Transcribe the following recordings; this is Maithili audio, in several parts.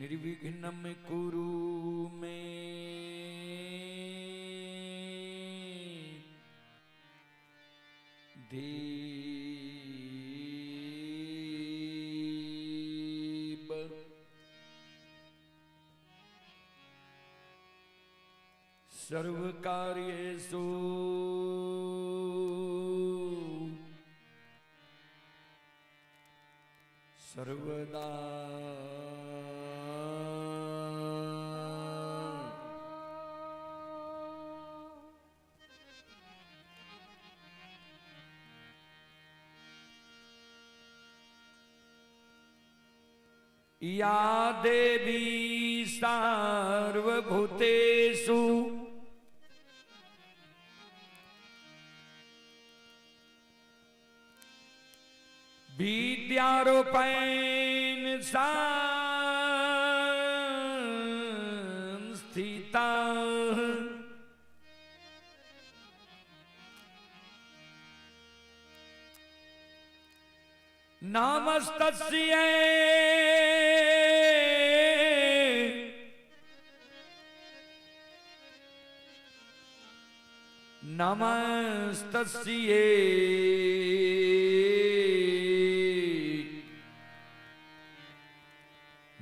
निर्विघ्नं कुरु मे देव। सर्वकार्येषु सर्वदा या देवी सार्वभूतेषु विद्यारूपेण संस्थिता नमस्तस्यै नमस्तस्यै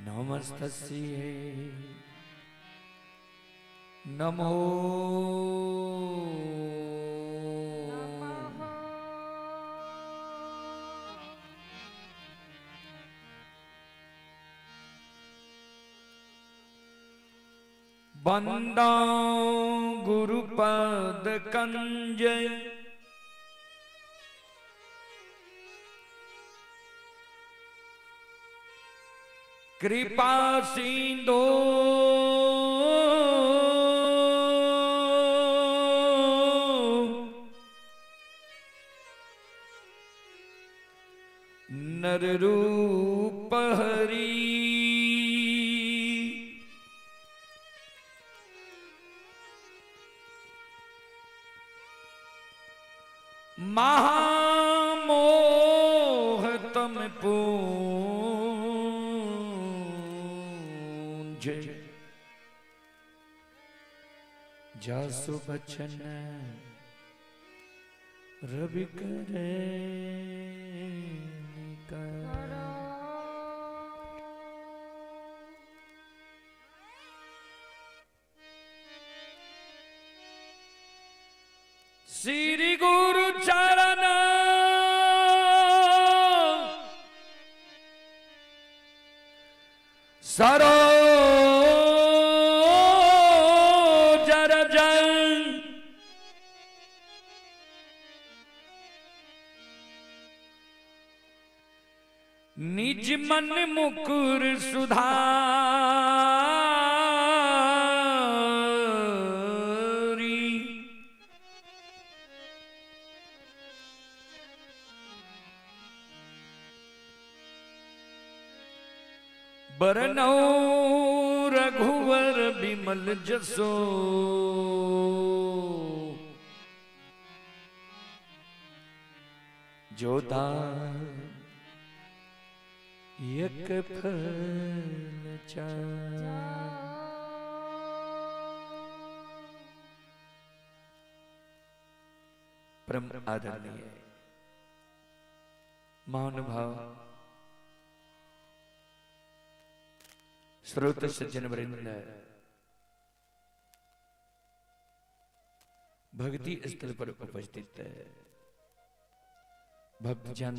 नमस्तस्यै नमो वंदा गुरुपद कंज कृपा सिंधु नर रूप हरि महामोह तम पूंज जासु बचन रवि करे निकर। श्री गुरु चरण सरोज रज निज मन मुकुर सुधारी बरनौ रघुवर बिमल जसो जोता एक फल चार। परम आदरणीय महानुभाव श्रोत सज्जन वृंद, भक्ति स्थल पर उपस्थित भक्तजन,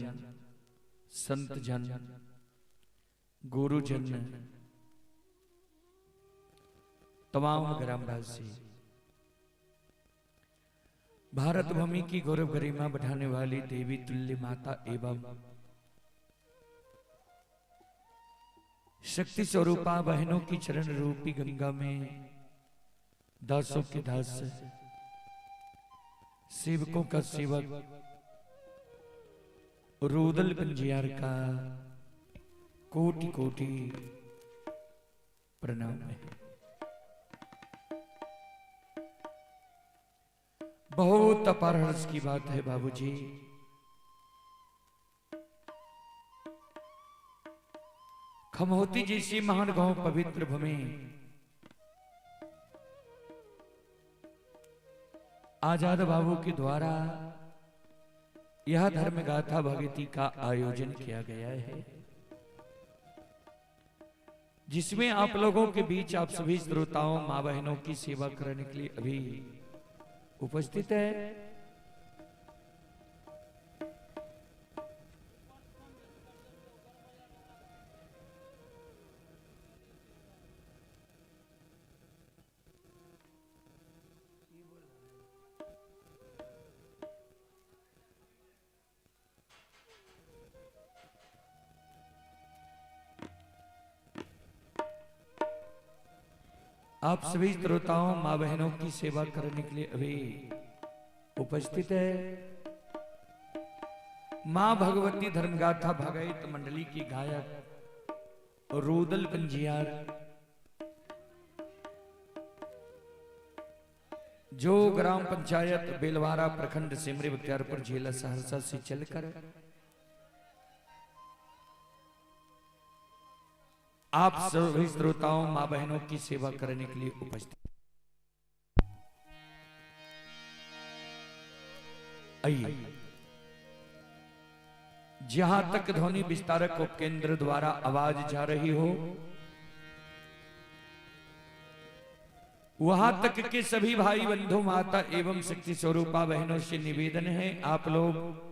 संतजन, गुरुजन, तमाम ग्रामवासी, भारत भूमि की गौरव गरिमा बढ़ाने वाली देवी तुल्य माता एवं शक्ति स्वरूपा बहनों की चरण रूपी गंगा में दासों के दास, सेवकों का सेवक रुदल पंजियार का कोटि कोटि प्रणाम है। बहुत अपार हर्ष की बात है बाबूजी, खमहोती जैसी महान गांव पवित्र भूमि आजाद बाबू के द्वारा यह धर्म गाथा भगवती का आयोजन किया गया है, जिसमें आप लोगों के बीच आप सभी श्रोताओं माँ बहनों की सेवा करने के लिए अभी उपस्थित है। आप सभी श्रोताओं माँ बहनों की सेवा करने के लिए अभी उपस्थित है माँ भगवती धर्मगाथा भगवत मंडली की गायक रूदल पंजियार, जो ग्राम पंचायत बेलवारा प्रखंड सिमरी बख्तियारपुर जिला सहरसा से चलकर आप सभी श्रोताओं माँ बहनों की सेवा करने के लिए उपस्थित। आइए, जहां तक ध्वनि विस्तारक उपकेंद्र द्वारा आवाज जा रही हो वहां तक के सभी भाई बंधु माता एवं शक्ति स्वरूपा बहनों से निवेदन है, आप लोग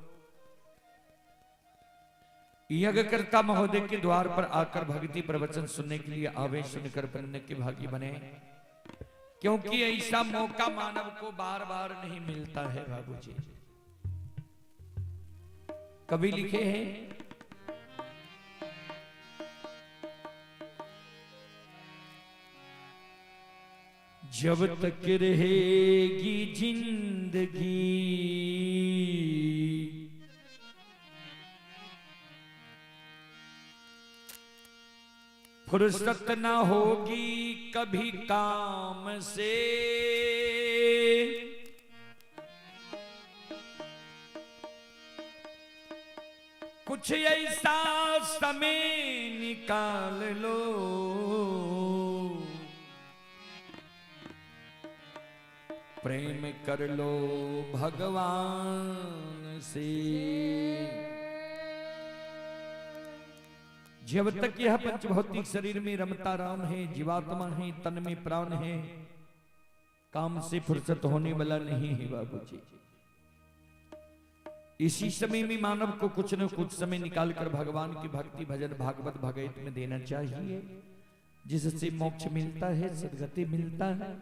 यज्ञकर्ता महोदय के द्वार पर आकर भक्ति प्रवचन सुनने के लिए आवे, सुनकर पुण्य के भागी बने, क्योंकि ऐसा मौका मानव को बार बार नहीं मिलता है। बाबूजी कवि लिखे हैं, जब तक रहेगी जिंदगी फुर्सत न होगी कभी काम से, कुछ ऐसा समय निकाल लो, प्रेम कर लो भगवान से। जब तक यह पंचभौतिक शरीर में रमता राम है, जीवात्मा है, तन में प्राण है, काम से फुर्सत होने वाला नहीं है बाबूजी। इसी समय में मानव को कुछ न कुछ समय निकालकर भगवान की भक्ति भजन भागवत भगवत में देना चाहिए, जिससे मोक्ष मिलता है, सदगति मिलता है।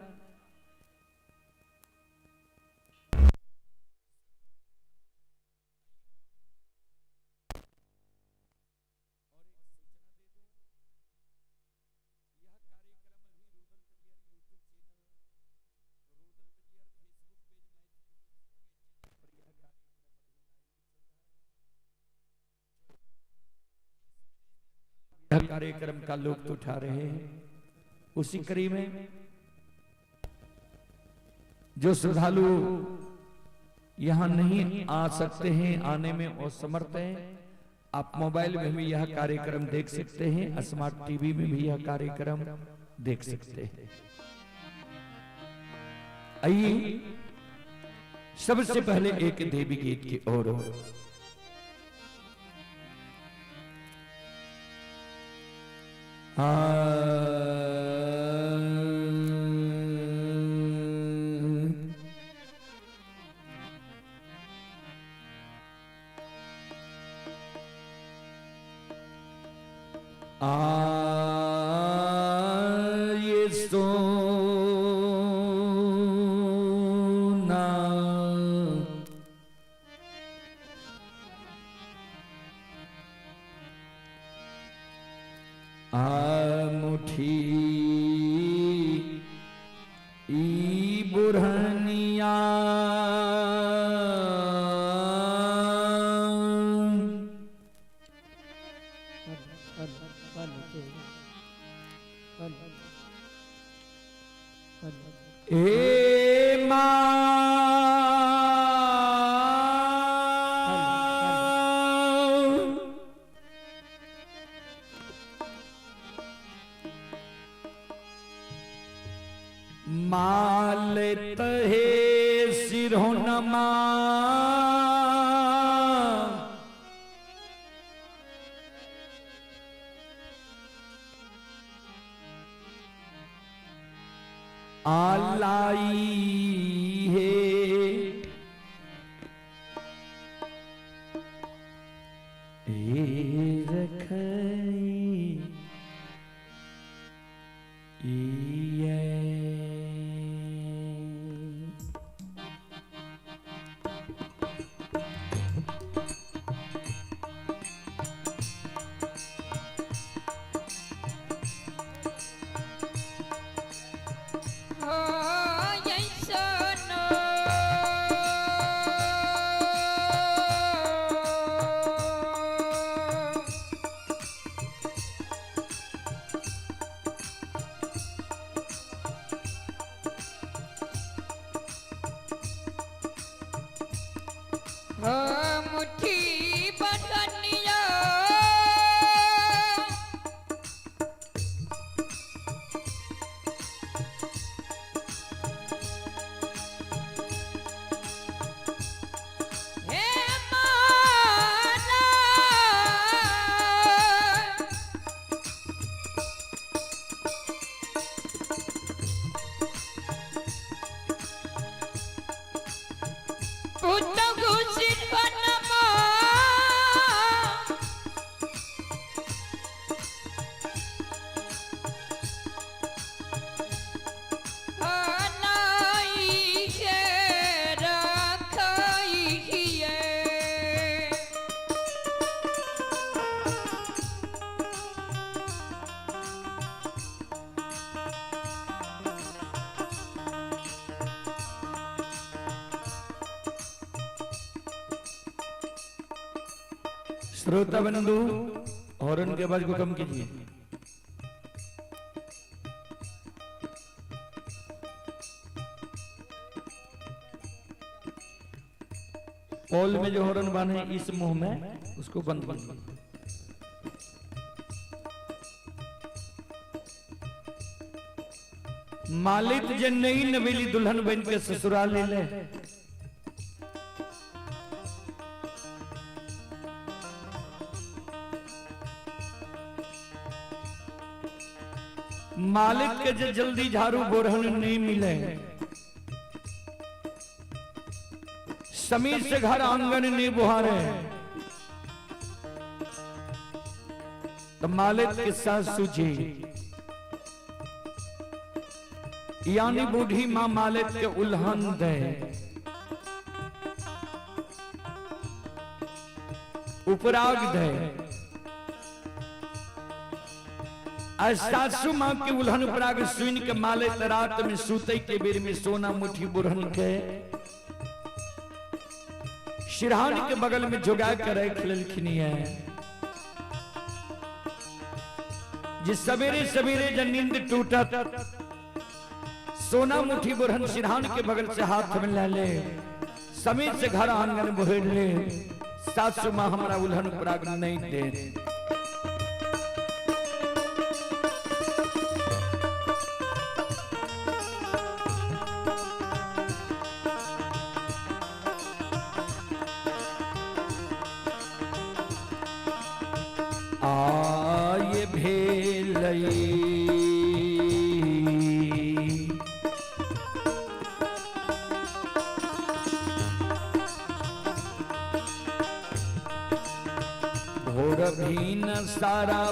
कार्यक्रम का लुत्फ उठा रहे हैं। उसी कड़ी में जो श्रद्धालु यहां नहीं आ सकते हैं, आने में असमर्थ हैं, आप मोबाइल में भी यह कार्यक्रम देख सकते हैं, स्मार्ट टीवी में भी यह कार्यक्रम देख सकते हैं। आइए सबसे पहले एक देवी गीत की ओर। ये सोना मुठी ई बुरहनिया हे मां मालित हे सिरहुनमा आलाई हे रखई मुट्ठी बदनिया हे माला पुतहु सिरवनमा हनाई हे रखई हिये। श्रोता बंधु, हॉर्न की आवाज को कम कीजिए। पोल में जो हॉर्न बांधे इस मुंह में, उसको बंद कीजिए। मालिक जे नई नवेली दुल्हन बन के ससुराल ले ले, मालिक के जे जल्दी झाड़ू बोरहन नहीं मिले, समीर से घर आंगन नहीं बुहारे, तो मालिक के सासू जी यानी बूढ़ी मां मालिक के उल्हन दे, उपराग दे। सासू मां के उल्हन उपराग सुन के मालिक रात में सूते के बेर में सोना मुट्ठी बुरहन के सिरहान के बगल में जोगा के रख लेलखिन है। जिस सवेरे सवेरे जब नींद टूटत, सोना मुट्ठी बुरहन सिरहान के बगल से हाथ में ले ले, समीर से घर आंगन बुहर ले, सासू मां हमारा उल्हन उपराग नहीं दे। आय भेलई भोर भीन सारा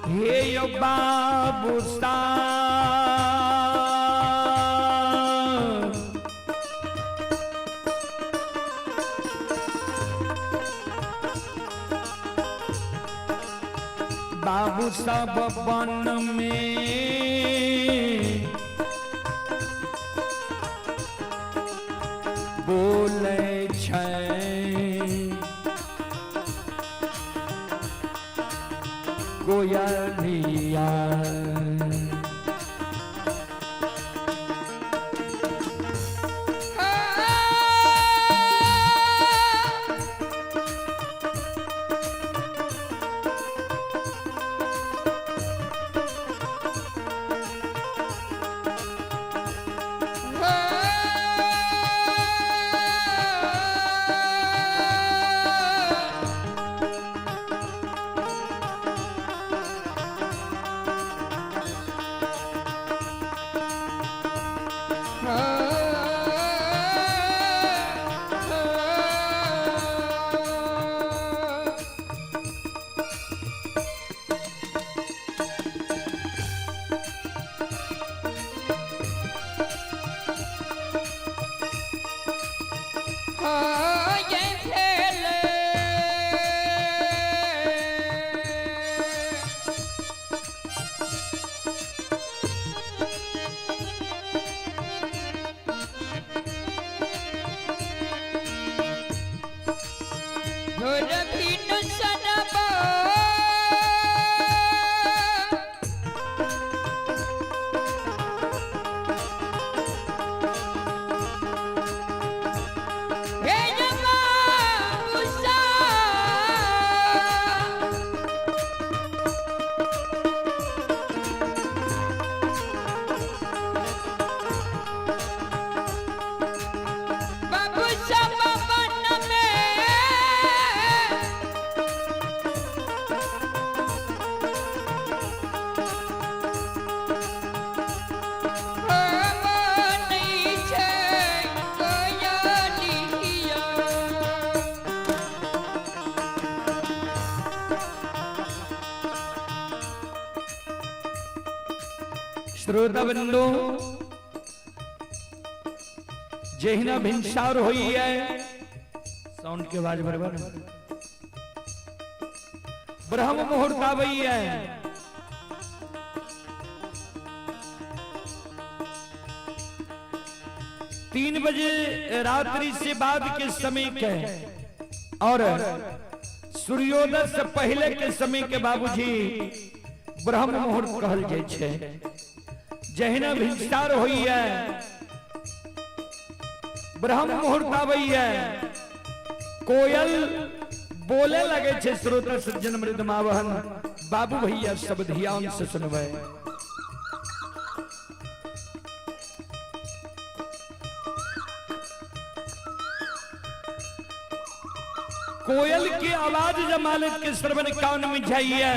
हे यो बाबू सा बाबू सब वन में बोले छै कोयलिया। ये भेल घोर बिनु सनबा। हे जमा उषा। बाबू सब वन में नहीं छै कोयलिया। श्रोता बंधु, जहिना भिनसार हुई है, साउंड के आवाज बराबर ब्रह्म मुहूर्त आवई है। 3 बजे रात्रि से बाद के समय के और सूर्योदय से पहले के समय के बाबूजी ब्रह्म मुहूर्त कहल जाय छै। जहिना भिनसार हुई है, ब्रह्म मुहूर्त आबै है, कोयल बोले लगे छै। श्रोता सज्जन, मृद मावहन, बाबू भैया सब ध्यान से सुनबै। कोयल की आवाज जब मालिक के श्रवण कान में जाइए,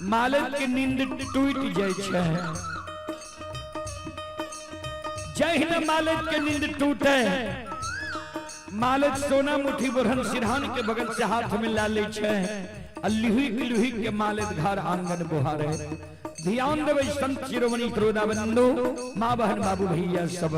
मालिक के नींद टूट जाय छै। जहिना मालिक के नींद टूटे, मालिक सोना मुठी बोरहन सिरहान के बगल से हाथ में ला ले छै आ लिहुक लिहुक के मालिक घर आंगन बुहारे। ध्यान देबै संत शिरोमणि, श्रोता बंधु, माँ बहन, बाबू भैया सब।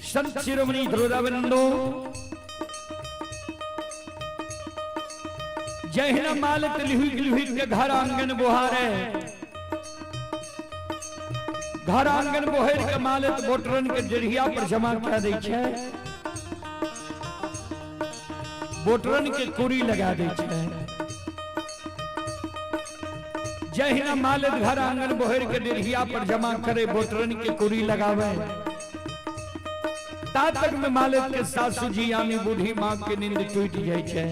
संत शिरोमणि, श्रोता बंधु, जहिना मालत लिहुक लिहुक के घर आंगन बुहारे, घर आंगन बोहर के मालत बोटरन के जरिया पर जमा कर दै छै, बोटरन के कुरी लगा दै छै। जहिना मालिक घर आंगन बोहर के डेढ़िया पर जमा करे, बोटरन के कुरी लगावे, ता तक में मालिक के सासू जी यानी बूढ़ी माँ के नींद टूट जाए छे।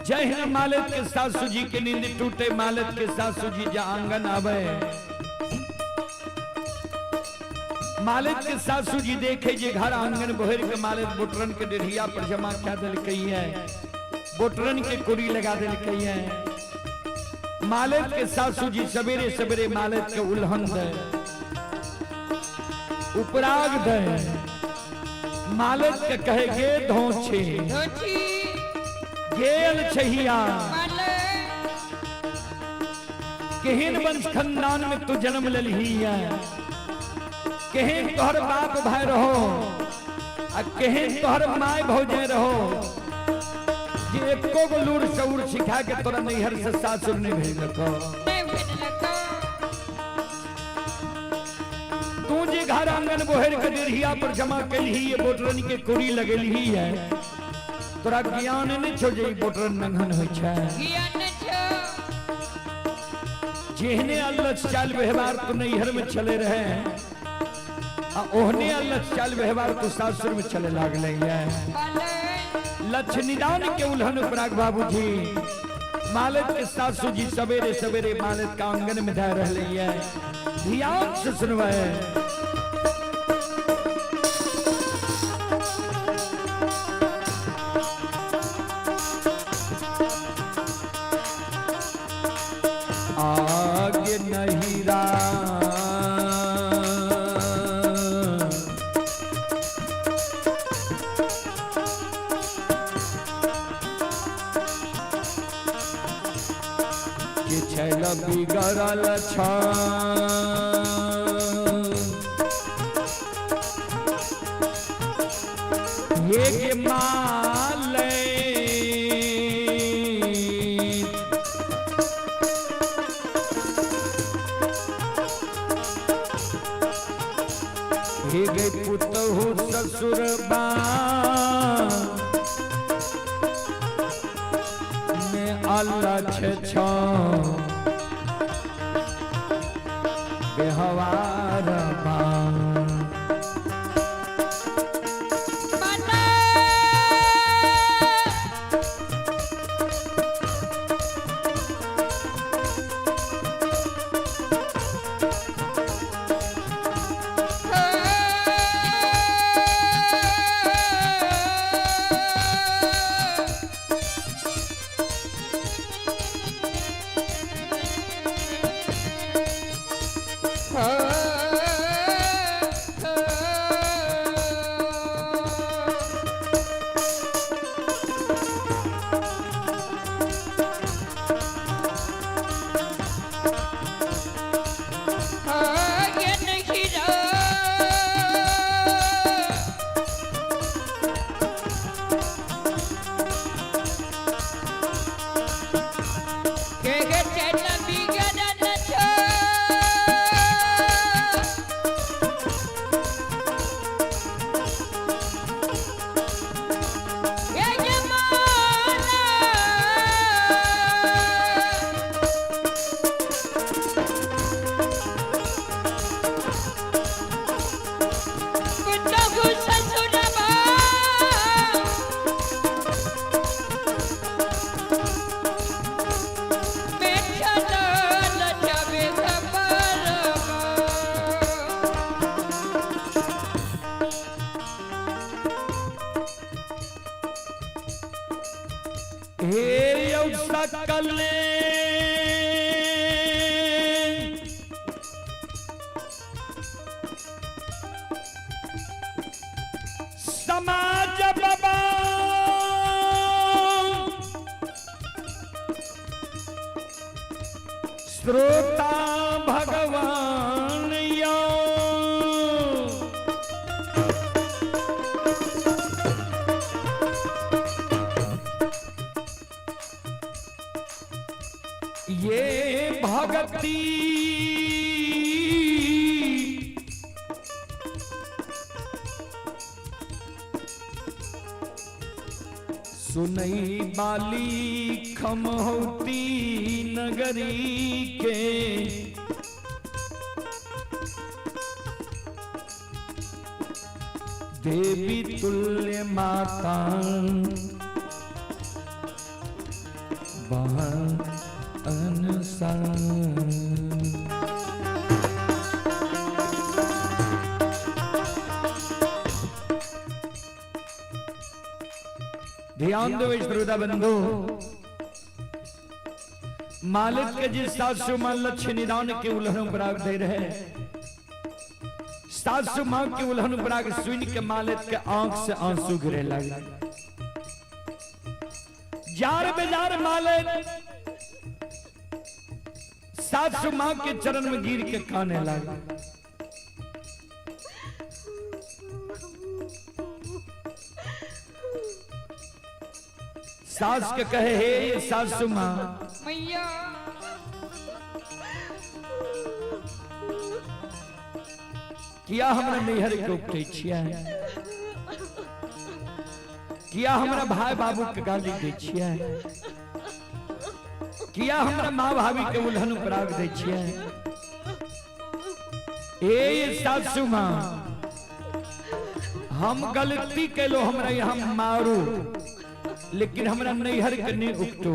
जहिना मालिक के सासू जी के नींद टूटे, मालिक के सासू जी जा आंगन आवे, मालिक के सासू जी देखे जे घर आंगन बोहर के मालिक बोटरन के डेढ़िया पर जमा क्या दिलकै है, बोटरन के कुरी लगा दिलकै है। मालिक के सासू जी सवेरे सवेरे मालिक के उल्हन दे, उपराग दे, मालिक के कहे गे धोछे गेल छहिया, केहन वंश खानदान में तू जन्म ललही है, केहन तोहर बाप भाई रहो आ केहन तोहर my भौजे रहो, जे एको गो लूर सऊर सिखा के तोरा नैहर से सासुर नहीं भेजलको। तू जे घर आंगन बोहर के डेढ़िया पर जमा कैलही है, बोटरन के कुरी लगेलही है, तोरा ज्ञान नहीं छो जे ई बोटरन नंघन होइ छै। जेहने अल्लह चाल व्यवहार तू नैहर में चले रहे आ ओहने अल्लह चाल व्यवहार तू सासुर में चले लागले है। लक्ष्मीदान के उल्हन उपराग बाबूजी मालिक के सासू जी सवेरे सवेरे मालिक का आंगन में जा रहे है। ध्यान से सुनवाए। आगे नहीं रा छैल बिगड़ल छ एक माले हे पुतहु ससुर बा में अल्लाह छ व्यवहार बा। हे सकले समाज बाबा श्रोता भगवान यो ये भगती सुनई बाली खमहौती न नगरी के देवी तुल्य माता बहन अनुसार। ध्यान दो श्रोता बंधु, मालिक के जिस सासू मां लक्ष्य निदान के उल्हन पराग दे रहे, सासू मां के उल्हन पराग सुन के मालिक के आंख से आंसू गिरे लगे। जार बेजार मालिक सासू मां के चरण में गिर के काने लगे। सास के कहे, हे सासू मां मैया, किया हमरा नैहर के उपटै छियै, किया हमरा भाई बाबू के गाली दै छियै, किया हमरा माँ भाभी के उल्हन पराग दै छियै। ए सासू माँ, हम गलती कैलो, हमरा यहाँ मारू, लेकिन हमरा नैहर के नहीं उपटो,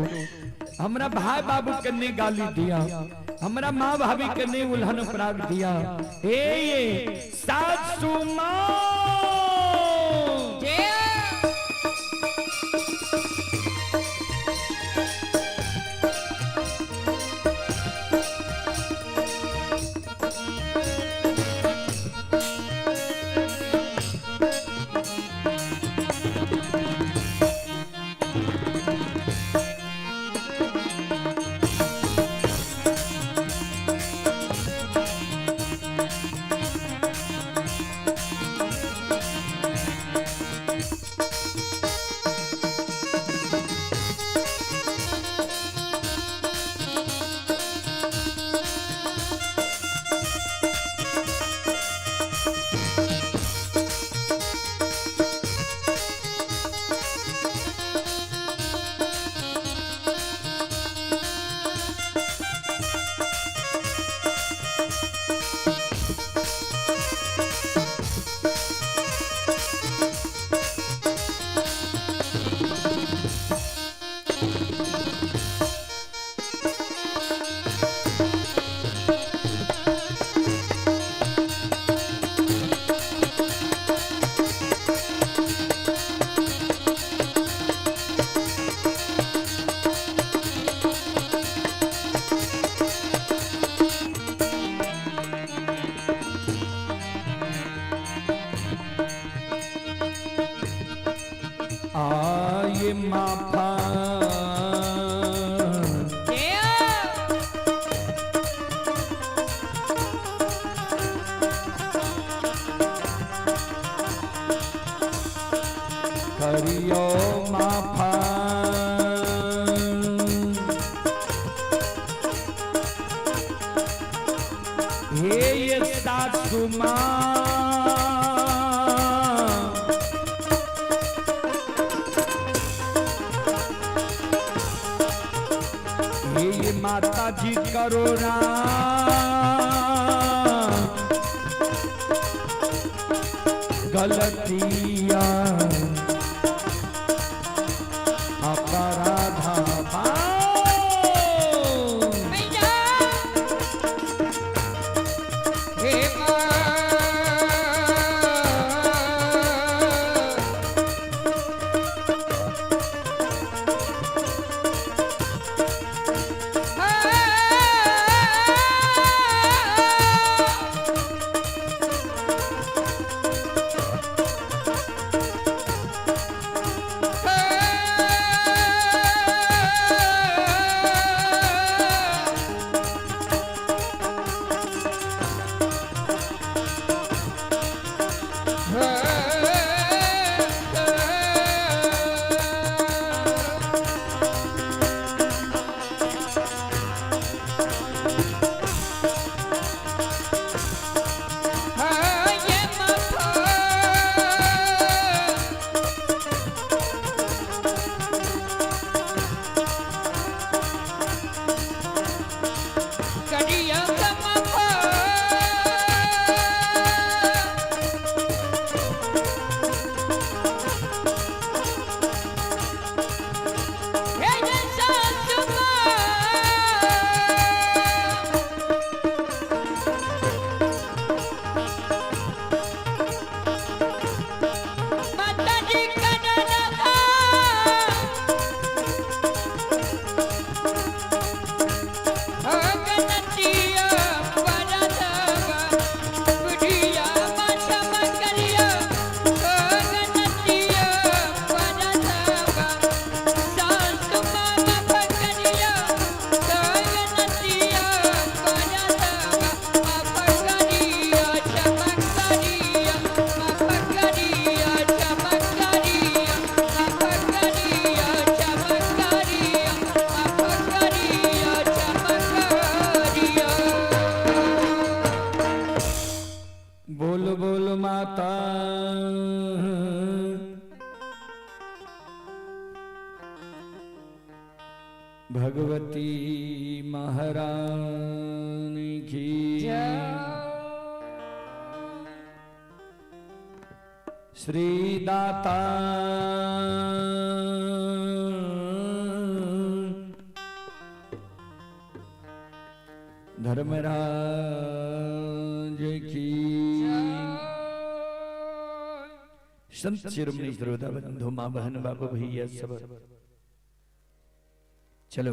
हमरा भाई बाबू के नहीं गाली दिया, हमरा माँ भाभी के नहीं उल्हन पराग दिया। हे ये सासू माँ, आए माफा करियो माफा, हे ये सासू माँ, हे माता जी करो ना गलतियां अपराधा मैया, हे माँ, महारानी की श्री दाता धर्मराज की। संत शिरोमणि श्रोता बंधु, माँ बहन, बाबू भैया सब, चलो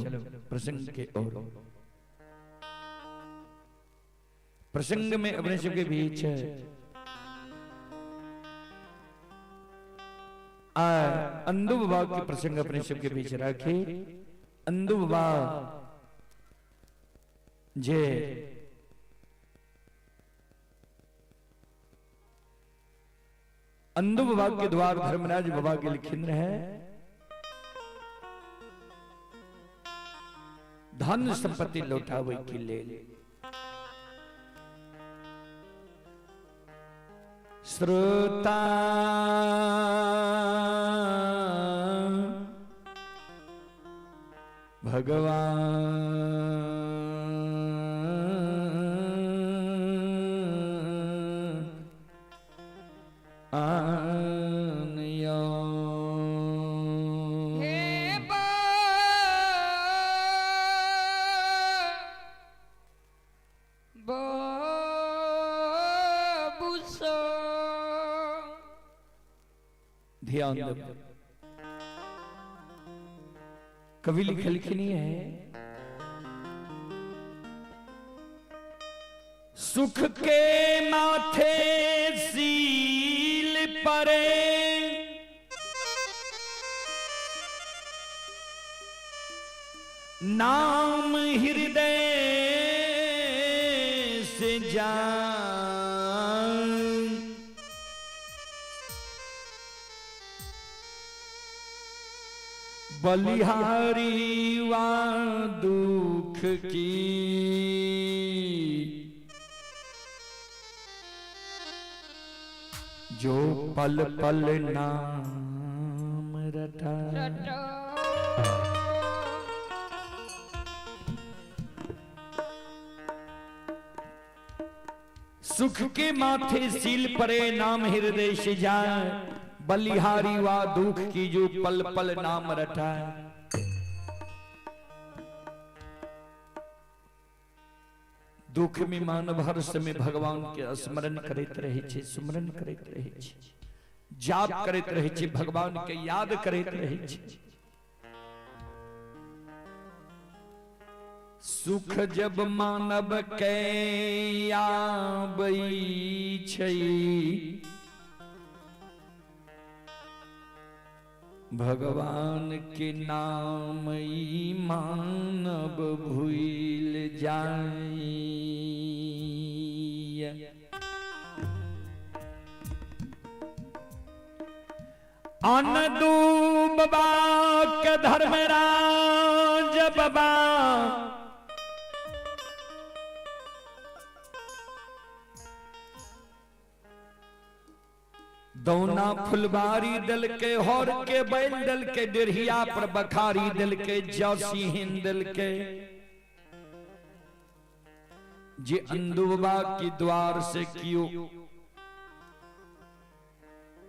प्रसंग के ओर। प्रसंग में अपने सबके बीच अंदु बाबा के प्रसंग अपने सबके बीच रखे। अंदु बाबा जे अंदु बाबा के द्वार धर्मराज बाबा के लिखिन रहे, धन संपत्ति लौटावे के लेल श्रोता भगवान आनया। हे बाबू सो ध्यान दो, कवि लिखल नहीं है। सुख के माथे सील परे, नाम हृदय से जान, बलिहारी वा दुख की जो पल पल नाम रटा। सुख के माथे सील परे, नाम हृदय से जाए, बलिहारी वा दुख की जो पल पल नाम रटा। दुख में मानव हर समय भगवान के स्मरण करैत रहे छे, स्मरण करैत रहे छे, जाप करैत रहे छे, भगवान के याद करैत रहे छे। सुख जब मानव के आबै छै, भगवान के नाम ई मानव भूल जाय। अनदू बाबा के धर्मराज बाबा दौना फुलबारी दल के, हर के बैल दल के, डेढ़िया पर बखारी दल के, जौसी हिंद दल के, जे अंदुबा की द्वार से क्यों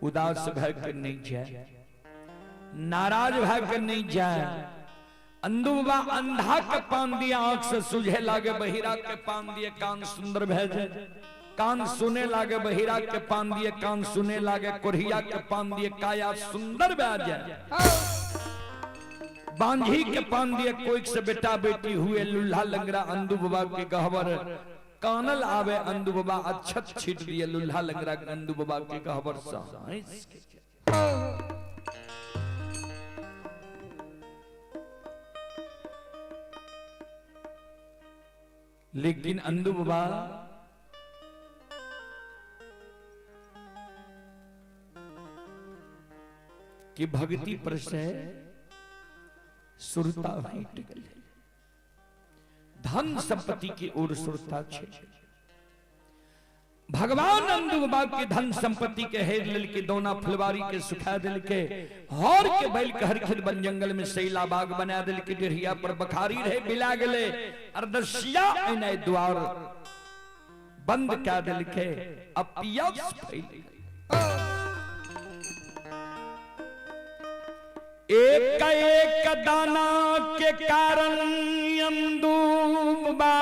उदास भय कर नहीं जाए, नाराज भय कर नहीं जाए। अंदुबा अंधा के पान दिया, आंख से सुझे लागे, बहिरा के पान दिए, कान सुंदर भय जाए, कान सुने लागे, बहिरा के पान दिए, कान सुने लागे, कोढ़िया के पान दिए, काया सुंदर भय जाए, बांझी के पान दिए, कोई से बेटा बेटी हुए, लुल्हा लंगड़ा अंदु बाबा के गहवर कानल आवे, अंदु बाबा अक्षत छीट दिए, लुल्हा लंगड़ा अंदु बाबा के गहवर सा। लेकिन अंदु बाबा की भक्ति पर से सुरता हट गई, धन संपत्ति की ओर सुरता छे। भगवान अंदू बाबा के धन संपत्ति के हेर लेल के, दौना फुलवारी के सुखा दिल के, हर के बैल के हरखित बन जंगल में सैला बाग बना दिल के, डेढ़िया पर बखारी रहे बिला गेले, अरदसिया एने द्वार बंद क्या दिल के, अब पियास फैल गेल। एक एक दाना के कारण अंदू बाबा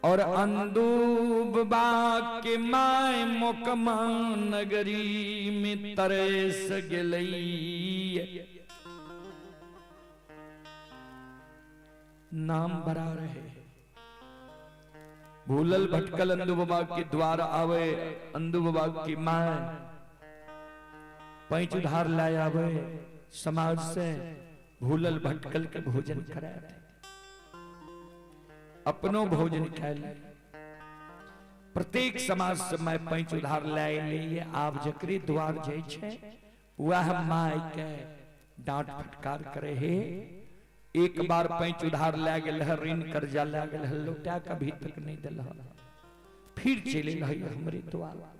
और अंदूब बा के my Mokama नगरी में तरस गेलई। नाम बरा रहे भूलल भटकल अंदू बाबा के द्वार आवे, अंदू बाबा की my पैंच उधार लाए आवे, समाज से भूलल भटकल के भोजन कराए थे, अपनो भोजन खाए ले। प्रत्येक समाज से मैं पैंच उधार लाए लिए, आप जकरी द्वार जाय छे वह my के डांट फटकार करे हे। एक बार पैंच उधार ला गेल है, ऋण कर्जा ला गेल है, लौटा कभी तक नहीं दिल, फिर चले रही हमरे द्वार।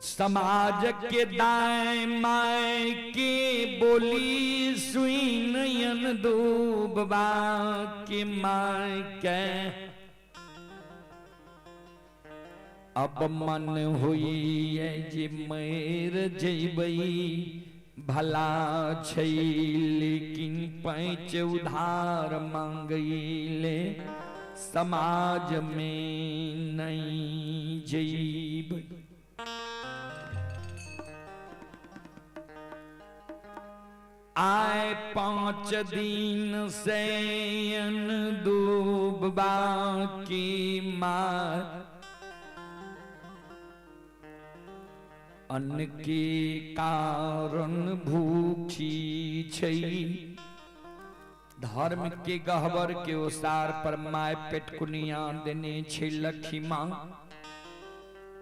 समाज के दाएं माए के बोली सुई नयन डूबा के my के अब मन हुई जे मेर जैबई भला छै, लेकिन पैंच उधार मांगैले समाज में नहीं जैबई। आए 5 दिन से डूबा की मार अन्न के कारण भूखी छै, धर्म के गहबर के ओसार पर my पेटकुनिया देने छै लखीमा।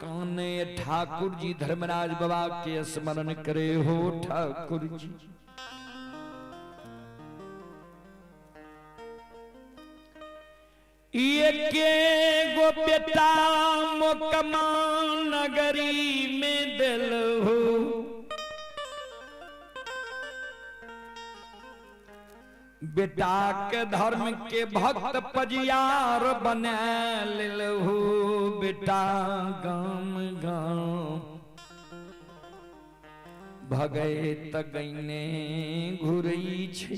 काने ठाकुर जी धर्मराज बाबा के स्मरण करे हो ठाकुर जी। एके गो बेटा मोकमा नगरी में दिल हो, बेटा के धर्म के भक्त पजियार बना लेल हो, बेटा गाम गाम भगैत गईने घुरई छे।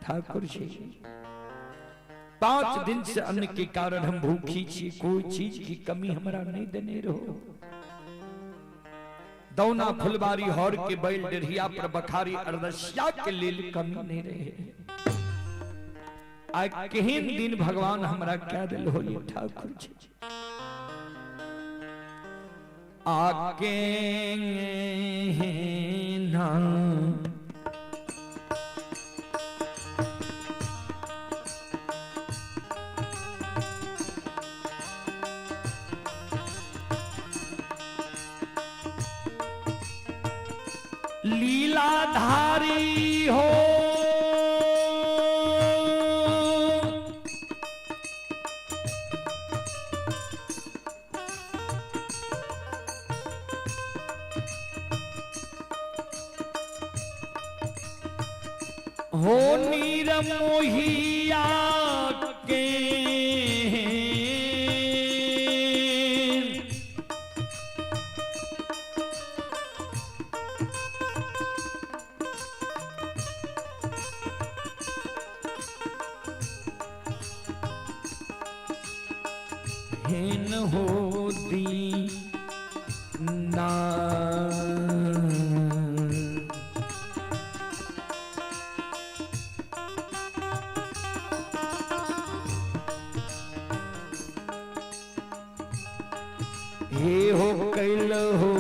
ठाकुर जी 5 दिन से अन्न के कारण हम भूखी छी, कोई चीज की कमी हमरा नहीं देने रहो। दौना फुलबारी हर के बैल डेढ़िया पर बखारी अरदसिया के लेल कमी नहीं रहे। आज केहन दिन भगवान हमरा क्या दिल हो ठाकुर जी। आके ना लीलाधारी हो, हो नीर मोहिया के हेन हो दी ना। हे हो कैल हो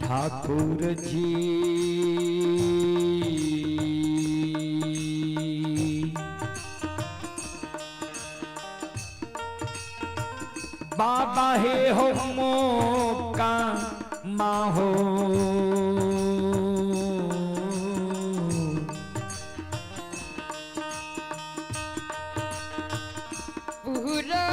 ठाकुर जी बाबा हे हो मौका माहो। पूरा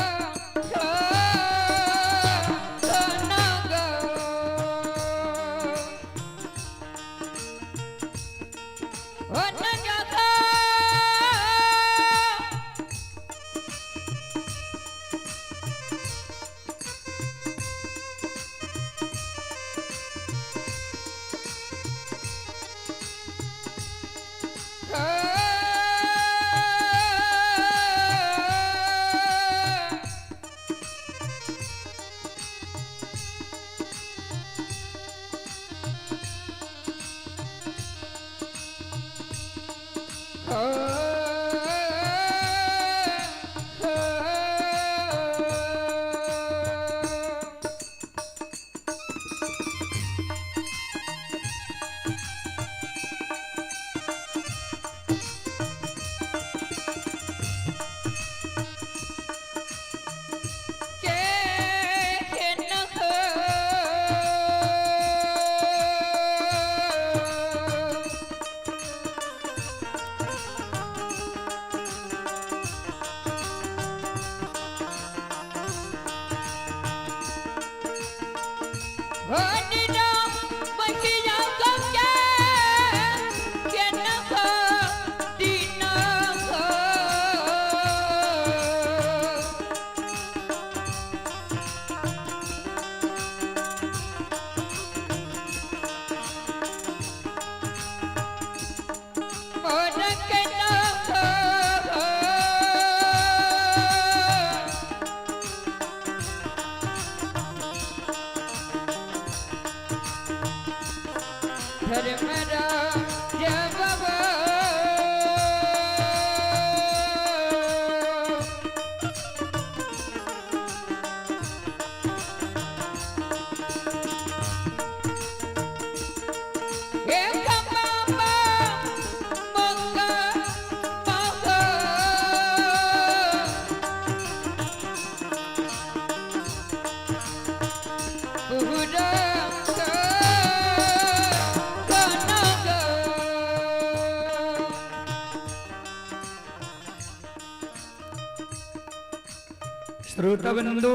श्रोता बंधु,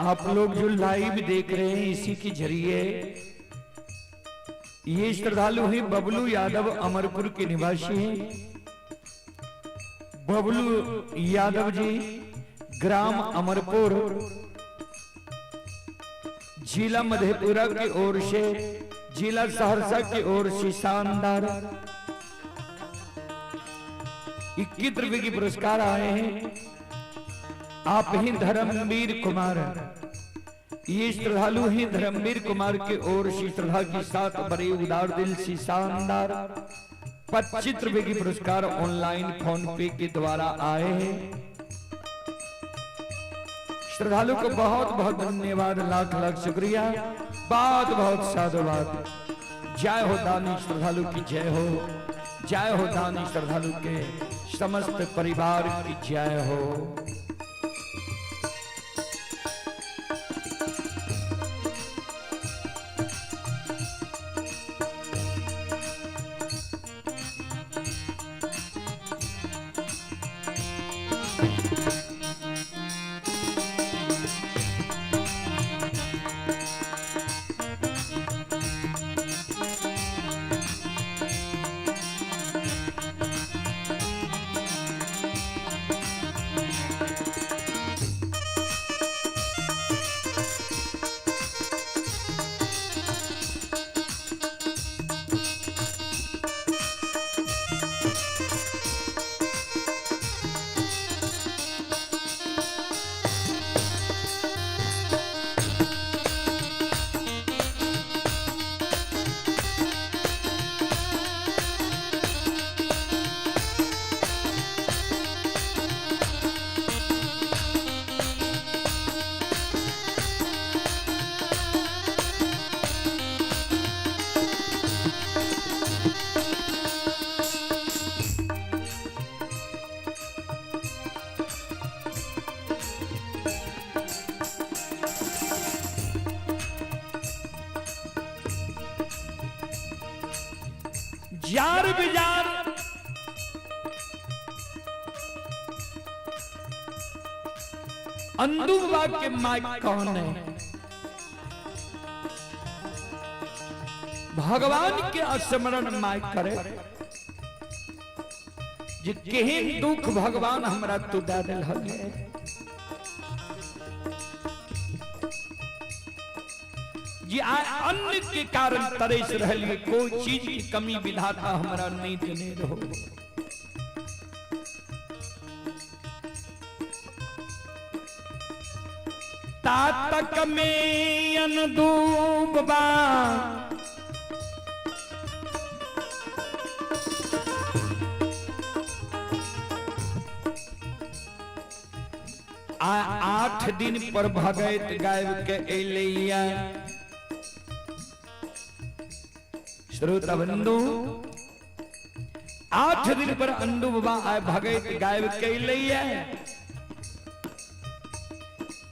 आप लोग जो लाइव देख रहे हैं इसी के जरिए ये श्रद्धालु हैं बबलू यादव अमरपुर के निवासी हैं। बबलू यादव जी ग्राम अमरपुर जिला मधेपुरा की ओर से, जिला सहरसा की ओर से शानदार 21 रुपए की पुरस्कार आए हैं। आप ही धर्मवीर कुमार, ये श्रद्धालु हैं धर्मवीर कुमार के ओर से श्रद्धा के साथ बड़े उदार दिल से शानदार 25 रुपए की पुरस्कार ऑनलाइन फोन पे के द्वारा आए हैं। श्रद्धालु को बहुत बहुत धन्यवाद, लाख लाख शुक्रिया, बहुत बहुत साधुवाद। जय हो दानी श्रद्धालु की जय हो, जय हो दानी श्रद्धालु के समस्त परिवार की जय हो। जार बिजार अंदू बाबा के माय कौन है? भगवान के स्मरण my करे जे केहन दुख भगवान हमरा तू दे दिल हले। जी आ अन्न के कारण तरस रहलिए, कोई चीज की कमी विधाता हमरा नहीं देने रहो। तातक में अनदूबा आ 8 दिन पर भगैत गायब के एलैया। श्रोता बंधु, 8 दिन पर अंडू बाबा आए भगैत गायब के एलैया।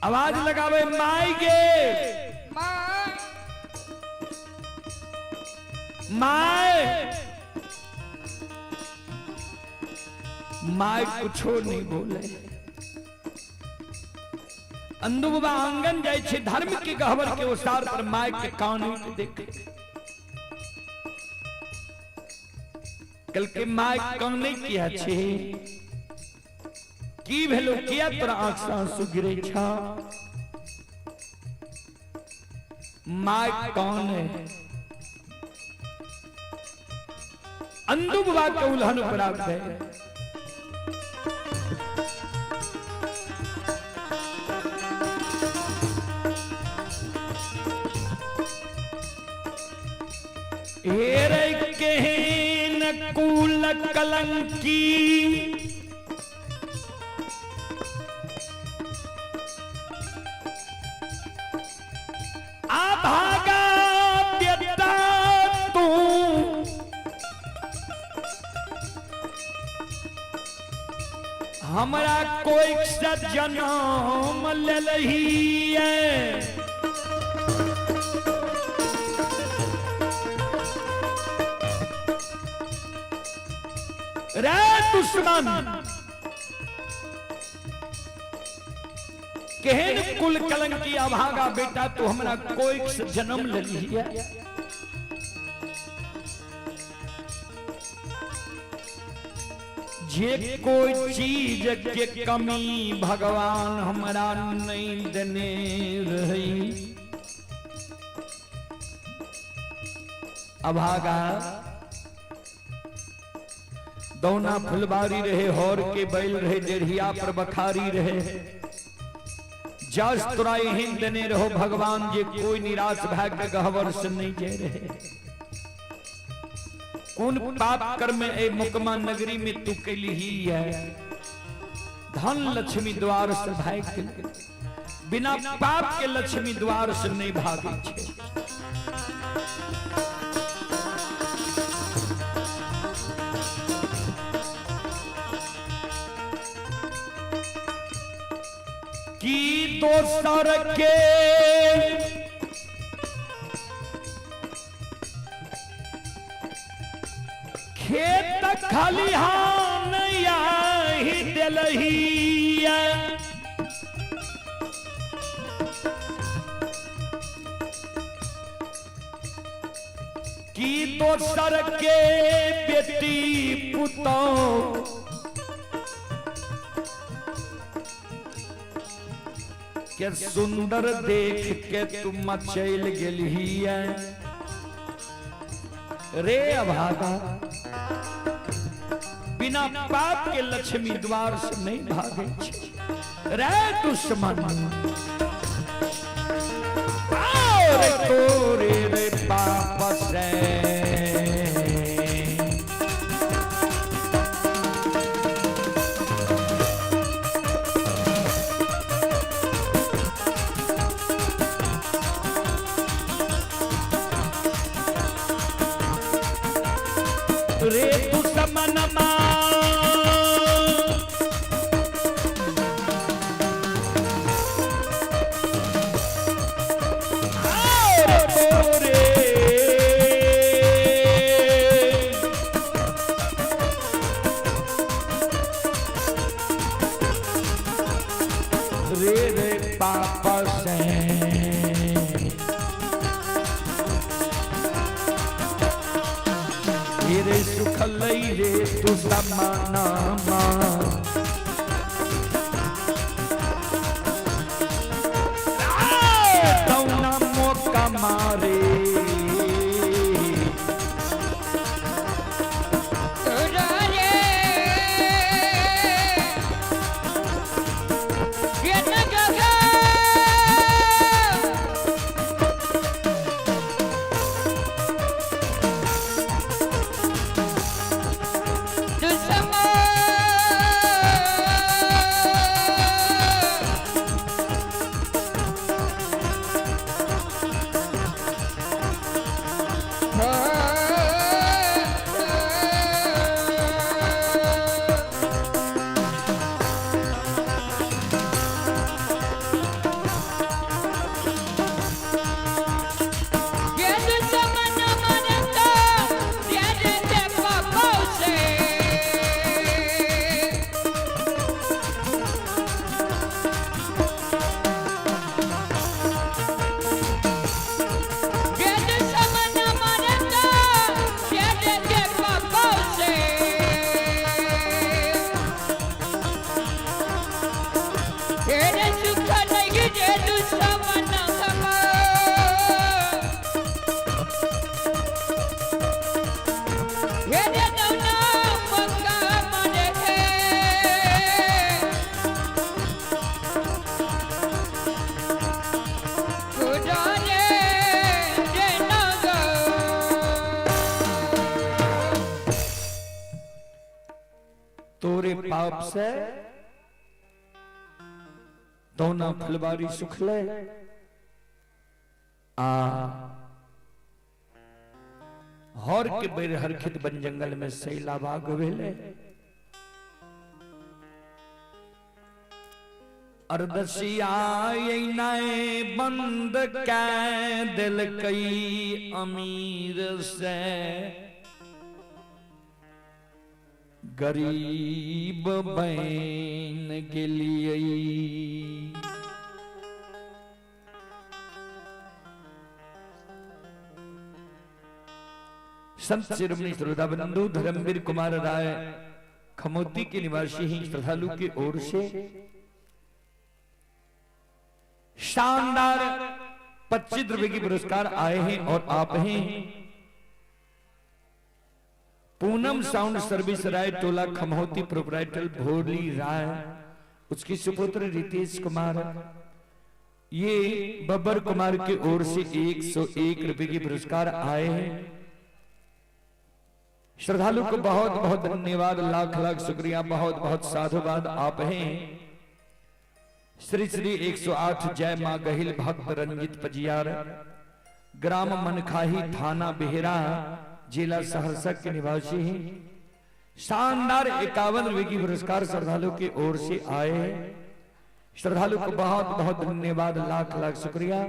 आवाज लगावे माई गे my, my कुछो नहीं बोले। अंदू बाबा आंगन जाय छे धर्म के गहवर के ओसार पर my के कान देखे। कल के my काने किया छे, की भेलो, किया तोरा आंख से आंसू गिरे छा? My कौन है? अंदू बाबा के उल्हन प्राप्त है। हेरे केहन कुल कलंकी आभागा बेटा तू, हमरा कोई से जन्म लेलही है। रे दुश्मन केहन कुल कलंकी अभागा बेटा तू हमरा कोई से जन्म लेलही है। जे कोई चीज के कमी भगवान हमरा नहीं देने रही। अभागा दौना फुलबारी रहे, हौर के बैल रहे, डेढ़िया पर बखारी रहे। जस तोरा एहन देने रहो भगवान जे कोई निराश भए के गहवर से नहीं जे रहे। कौन पाप कर्म ए मुकमा नगरी में तू कैली है? धन लक्ष्मी द्वार से भाग गेल। बिना पाप के लक्ष्मी द्वार से नहीं भागे छे। की दोसर के खेत खलिहान याही देलही। की दोसर के बेटी पुतोह के सुंदर देख के तुम मचैल गेलही रे अभागा। बिना पाप के लक्ष्मी द्वार से नहीं भागे छे रे दुश्मन। और तोरे रे पाप से रे दुश्मन मा और तोरे पाप से। रे सुख लई रे तू समाना तौना मौका मारे। तोरे पाप से दोना फुलबारी सुखले आ हर के बेर हरखित बन जंगल में सैला बाग भेले। अरदसिया नए बंद कै दिल कई अमीर से गरीब बन गेलिए। संत शिरोमणि श्रोता बंधु धर्मवीर कुमार राय खमोती के निवासी ही श्रद्धालु की ओर से शानदार 25 रुपए के पुरस्कार आए हैं और आप हैं Poonam sound service Rai Tola Khamhauti proprietor Bholi Rai, उसकी सुपुत्र रितेश कुमार, ये बब्बर कुमार की ओर से 101 रुपए के पुरस्कार आए हैं। श्रद्धालु को बहुत बहुत धन्यवाद, लाख लाख शुक्रिया, बहुत बहुत साधुवाद। आप हैं श्री श्री 108 जय मां गहिल भक्त रंजित पजियार, ग्राम मनखाही, थाना बेहरा, जिला सहरसा के निवासी हैं। शानदार 51 रुपए की पुरस्कार श्रद्धालु की ओर से आए। श्रद्धालु को बहुत बहुत धन्यवाद, लाख लाख शुक्रिया,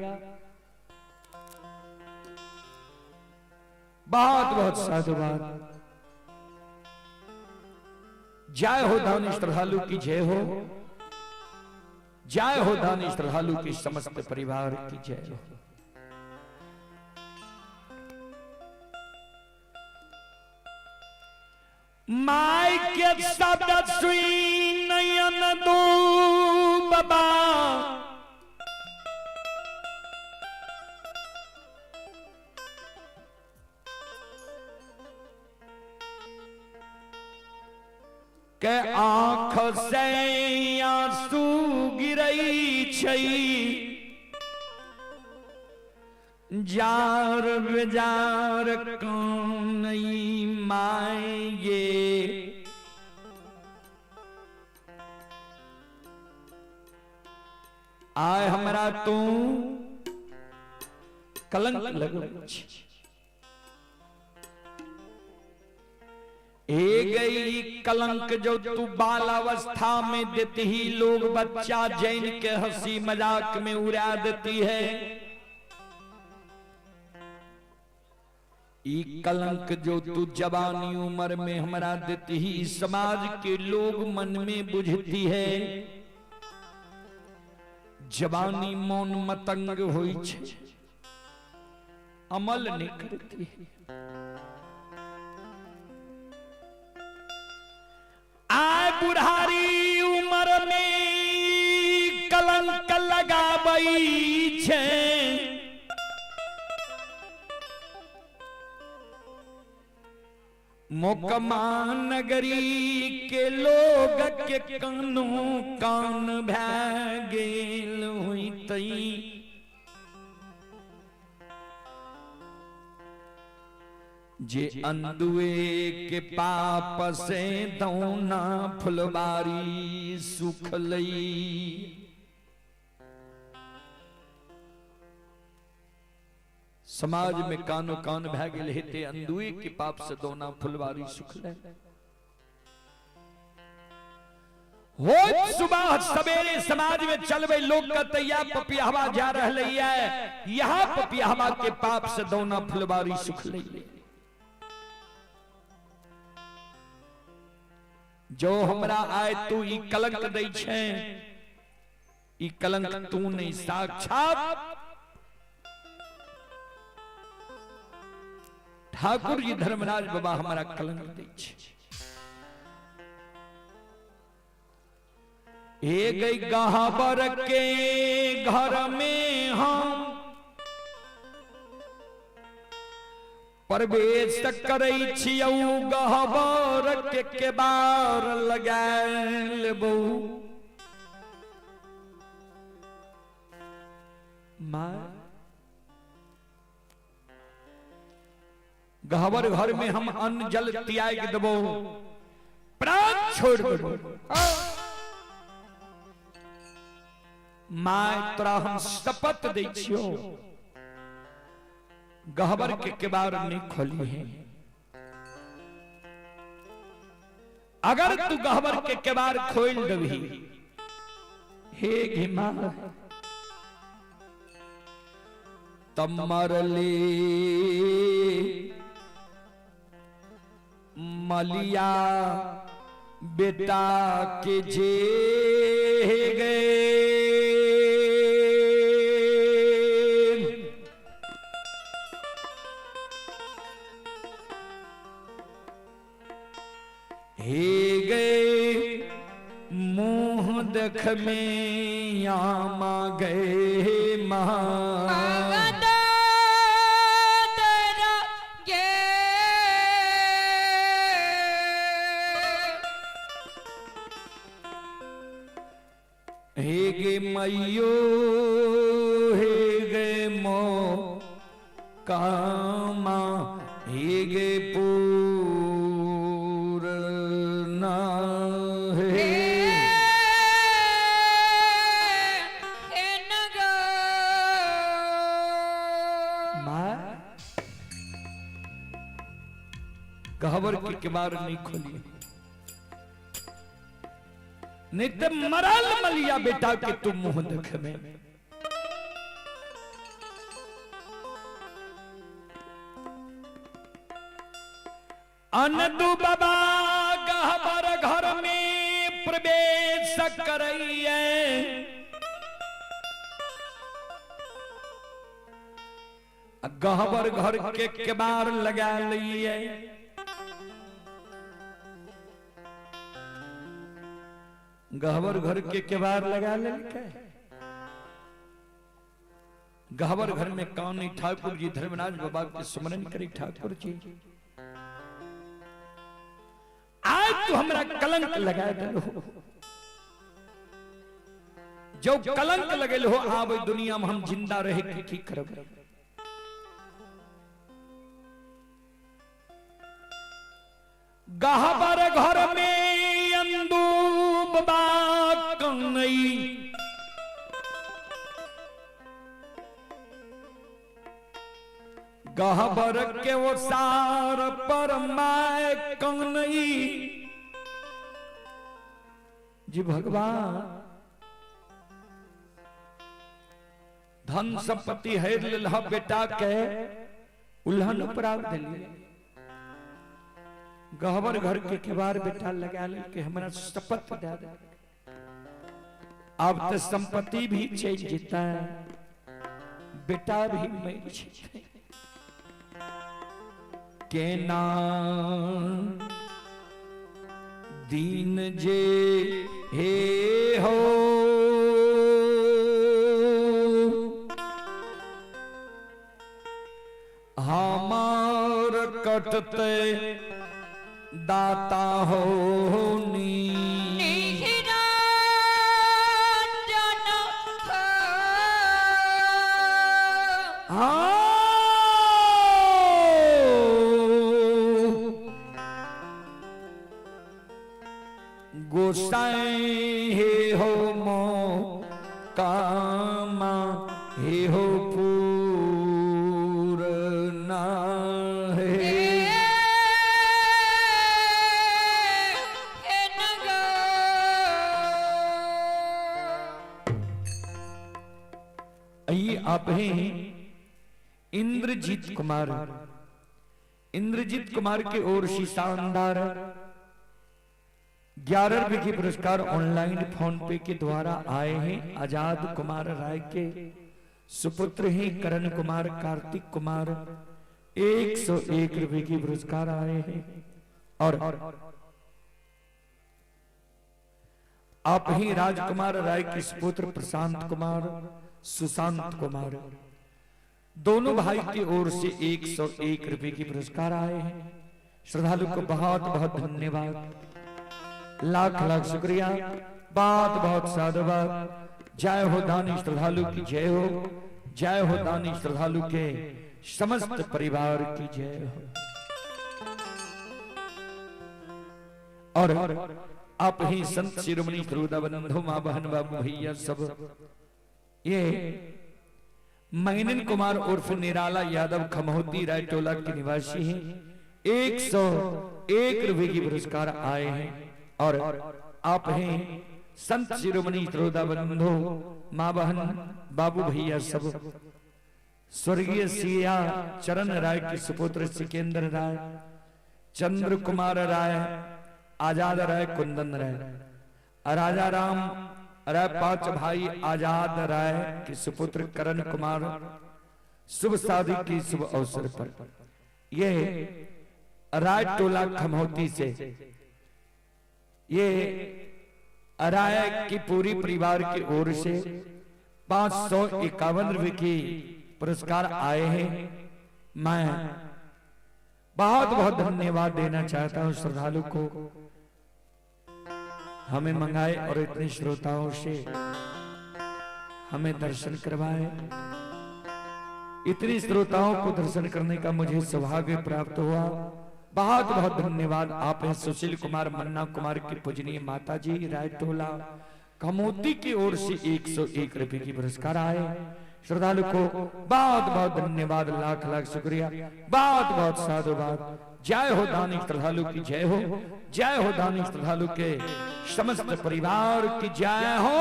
बहुत बहुत साधुवाद। जय हो दानी श्रद्धालु की जय हो, जय हो दानी श्रद्धालु की समस्त परिवार की जय हो। My के शब्द सुई नयन दो बाबा, के आंख से आंसू गिरई छई, जार बेजार कौन माए। आए हमरा तू कलंक लगो ए गई कलंक जो तू बालावस्था में देती ही, लोग बच्चा जैन के हंसी मजाक में उड़ा देती है। ई कलंक जो तू जवानी उम्र में हमरा देती ही, समाज के लोग मन में बुझती है। जवानी मौन मतंग होइ छै, अमल नहीं करती है। आय बुढ़ारी उम्र में कलंक लगाबै छै, मोकमा नगरी के लोग के कानो कान भै गेल होइतै। जे अंदुए के पाप से दौना फुलबारी सुखलई। समाज में कानो कान भै गेल हेते अंदुए के पाप से दौना फुलबारी सुखलै। हो सुबह सवेरे समाज में चलबे लोग कहते या पपियावा जा रहलै है, यहाँ पपियावा के पाप से दौना फुलबारी सुखलै। जो हमरा आए तू ई कलंक दै छै, ई कलंक तू नहीं साक्षात ठाकुर जी धर्मराज बाबा हमारा कलंक दै छै। ए गई गहबर के घर में हम प्रवेश करै छियौ, गहबर के केबार लगा लेबौ। मां गहबर घर में हम अन्न जल त्याग देबो, प्राण छोड़ देबो। मां तोरा हम शपथ दै छियौ, गहबर के केबार नहीं खोली है। अगर तू गहबर के केबार खोल देबही, हे गे मां तब मरले मलिया बेटा के जे गए। हे गए मुंह देख में आमा गए मां। हे गे मैयो हे गे मो कामा हे गे पूरना हे मां गहबर के किबार नहीं खोली, नहीं तो मरल मलिया बेटा के तुम मुंह देख में। अनदु बाबा गहबर घर में प्रवेश करैये, गहबर घर के केबार लगा लिये। गहबर घर के केबार लगा लेलकै। गहबर घर में कानी ठाकुर जी धर्मराज बाबा के स्मरण करी, ठाकुर जी आज तू हमरा कलंक लगा देलो, जो कलंक लगेल हो आब दुनिया में हम जिंदा रहे के की करब। गहबर घर में अंदू बाबा कन्हई, गहबर के वो सार पर my कन्हई। जी भगवान धन संपत्ति हेर लेल बेटा के उल्हन उपराग दिलिए, गहबर घर के केबार बेटा लगा ले के हमरा शपथ दे दे। अब तो संपत्ति भी चल जेता है, बेटा भी मर जेता। के ना दीन जे हे हो हमार कटते दाता हो नी गोसाई हे हो मो कामा हे हो पूरना है। आइए आप हैं इंद्रजीत कुमार। इंद्रजीत कुमार की ओर से शानदार 11 रुपए के पुरस्कार ऑनलाइन फोन पे के द्वारा आए हैं। आजाद कुमार राय के सुपुत्र हैं करण कुमार, कार्तिक कुमार, 101 रुपए के पुरस्कार आए हैं। और आप ही राजकुमार राय के सुपुत्र प्रशांत कुमार, सुशांत कुमार, दोनों भाई की ओर से 101 रुपए के पुरस्कार आए हैं। श्रद्धालु को बहुत बहुत धन्यवाद, लाख लाख शुक्रिया, बहुत बहुत साधुवाद। जय हो दानी श्रद्धालु की जय हो, जय हो दानी श्रद्धालु के समस्त परिवार की जय हो। और आप ही संत शिरोमणि श्रोता बंधु, माँ बहन बाबू भैया सब, ये मैनन कुमार उर्फ निराला यादव खमहोती रायटोला के निवासी हैं, 101 रुपए की पुरस्कार आए हैं। और आप हैं संत शिरोमणि श्रोता बंधु, माँ बहन बाबू भैया सब, स्वर्गीय सिया चरण राय के सुपुत्र सिकेंद्र राय, चंद्र कुमार राय, आजाद राय, कुंदन राय, राजा राम राय, पांच भाई आजाद राय के सुपुत्र करण कुमार, शुभ शादी की शुभ अवसर पर यह राय टोला खमहोती से ये राय की पूरी परिवार की ओर से 551 रुपए की पुरस्कार आए हैं। मैं बहुत बहुत धन्यवाद देना चाहता हूं श्रद्धालु को, हमें मंगाए और इतने श्रोताओं से हमें दर्शन करवाए। इतने श्रोताओं को दर्शन करने का मुझे सौभाग्य प्राप्त हुआ। बहुत बहुत धन्यवाद। आप हैं सुशील कुमार मन्ना कुमार की पूजनीय माता जी रायटोला खमोती की ओर से 101 रुपए की पुरस्कार आए। श्रद्धालु को बहुत बहुत धन्यवाद, लाख लाख शुक्रिया, बहुत बहुत साधुवाद। जय हो दानी श्रद्धालु की जय हो, जय हो दानी श्रद्धालु के समस्त परिवार की जय हो।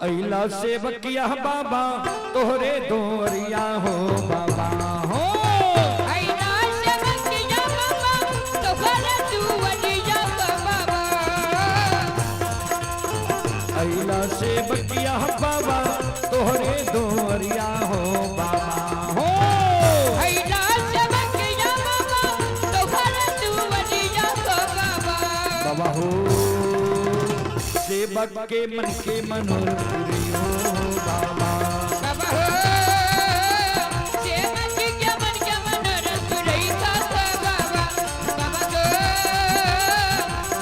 अला सेवकिया बाबा तोहरे दोरिया हो बाबा हो, अला सेवकिया बाबा तोहरे दुवरिया बाबा, अला सेवकिया बाबा तोहरे दोरिया हो बाबा हो, अला सेवकिया बाबा तोहरे दुवरिया बाबा, बाबा हो सेवक के मन के मनोरथ हो बाबा, बाबा हो सेवक के मन के मनोरथ रहिता बाबा, बाबा हो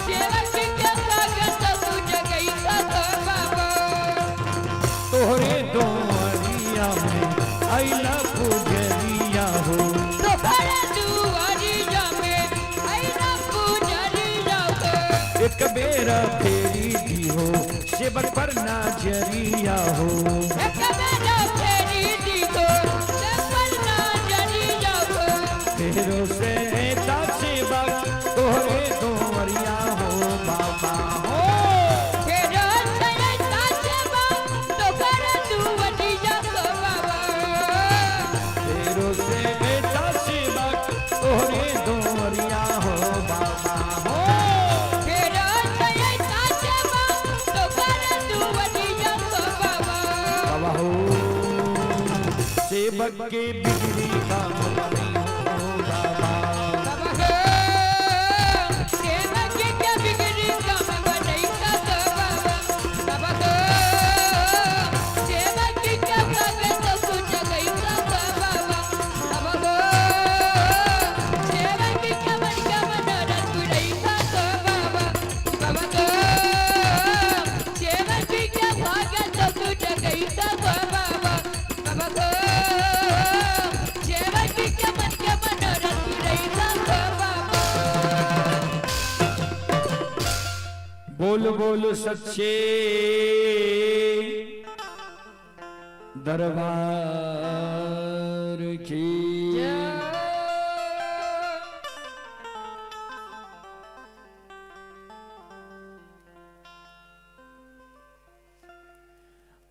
सेवक के स्वागत पूज गईता बाबा, तोहरे दुआरिया में अइला पुजरिया हो, तोहरे दुआरिया में अइला पुजरिया हो, एक बेरा फेरी दी हो सेवक पर नाजरिया हो, एक बेरा फेरी दी हो सेवक पर नाजरिया हो, फेरो से सेवक तोहरे दुआरिया हो बाबा हो, फेरो से सेवक तोहरे दुआरिया हो बाबा, फेरो से सेवक तोहरे दुआरिया हो बाबा हो, फेरो से सेवक के बिगड़ी काम बनी हो बाबा। बाबा हो, सेवक के बिगड़ी काम बनैता तो बाबा। बाबा हो, सेवक के भागे तो तू जगैता तो बाबा। बाबा हो, सेवक के मन के मनोरथ पुरैता तो बाबा। बाबा हो, सेवक के भागे तो तू जगैता तो बाबा। बाबा हो, सेवक के मन के मनोरथ पुरैता तो बाबा। बोल बोल सच्चे दरबार की।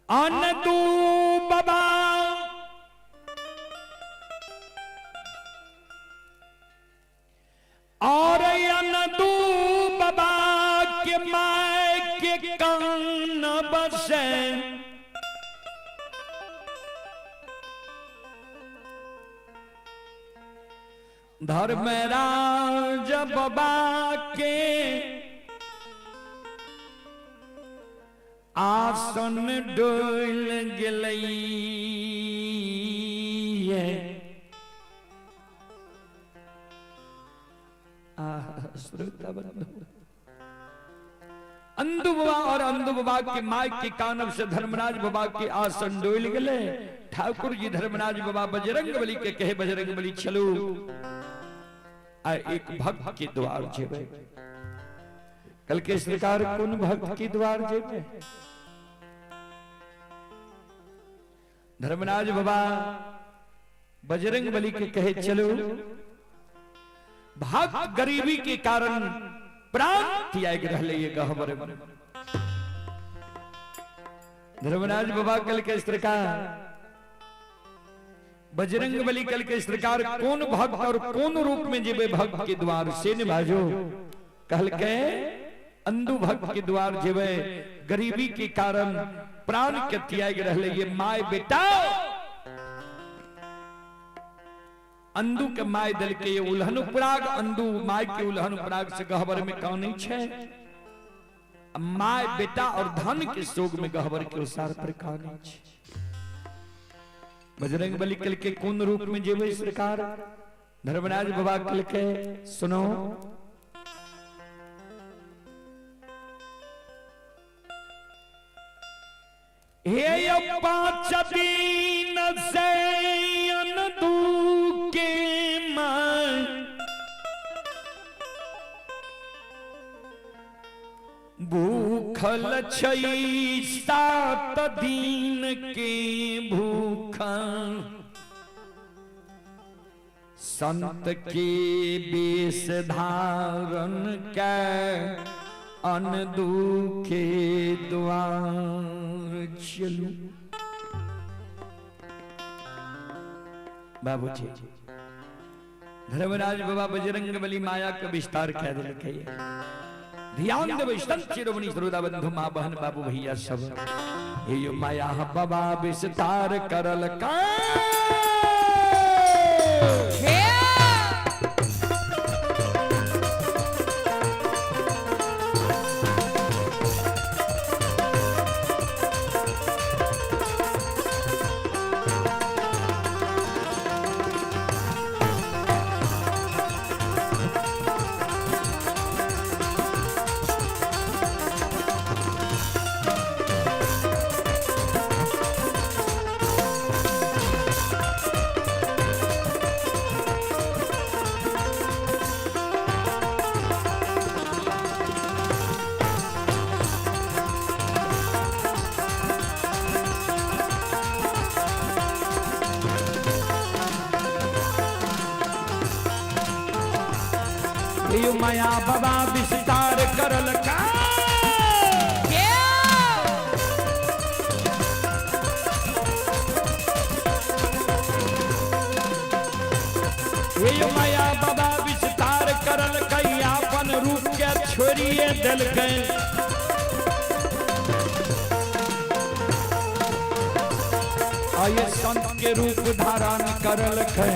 अनदू बाबा और अनदू बाबा के my के कान बसे धर्मराज बाबा के आसन डोल गेलै। श्रोता बंधु, अंधु बाबा और अंधु बाबा के my के कानब से धर्मराज बाबा के आसन डोल गेले। ठाकुर जी धर्मराज बाबा बजरंग बली के कहे, बजरंग बली चलू आ एक भक्त के द्वार जेबे। कल के सरकार कौन भक्त के द्वार जेबे? धर्मराज बाबा बजरंग बली के कहे चलो, भक्त गरीबी के कारण प्राण त्याग रहले ये गहबर में। धर्मराज बाबा कल के सरकार बजरंग बली कल के सरकार कौन भक्त और कौन रूप में जेबे भक्त के द्वार से ने भाजो? कहल के अंधु भक्त के द्वार जेबे, गरीबी के कारण प्राण के त्याग रहले ये my बेटा। अंधु के my दल के ये उल्हन उपराग, अंधु my के उल्हन उपराग से गहबर में कौन नहीं छे। My बेटा और धन के शोक में गहबर के उसार पर कौन नहीं छे। बजरंग बली कल के कौन रूप में जेबे सरकार? धर्मराज बाबा कल के सुनो, हे पांच दिन से अंधु के my भूखल छई 7 दिन के भूखा, संत के वेश धारण के अनदू के द्वार चलू। बाबूजी धर्मराज बाबा बजरंग बली माया का विस्तार कह दिलकै। ध्यान देबै संत शिरोमणि श्रोता बंधु माँ बहन बाबू भैया सब, हे यो माया बाबा विस्तार करल का। यो माया बाबा विस्तार करल का। यो माया बाबा विस्तार करल कई अपन रूप के छोड़िए दिलकै। आये संत के रूप धारण करल है।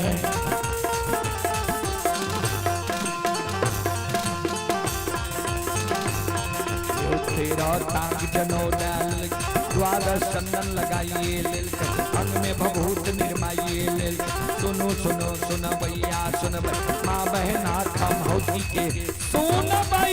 तेरा तांग जनौ डाल द्वादश चंदन लगाइए लेल, अंग में भभूत निर्माइए लेल। सुनो सुनो सुनबैया सुनबै माँ बहना खमहौती के सुनबै।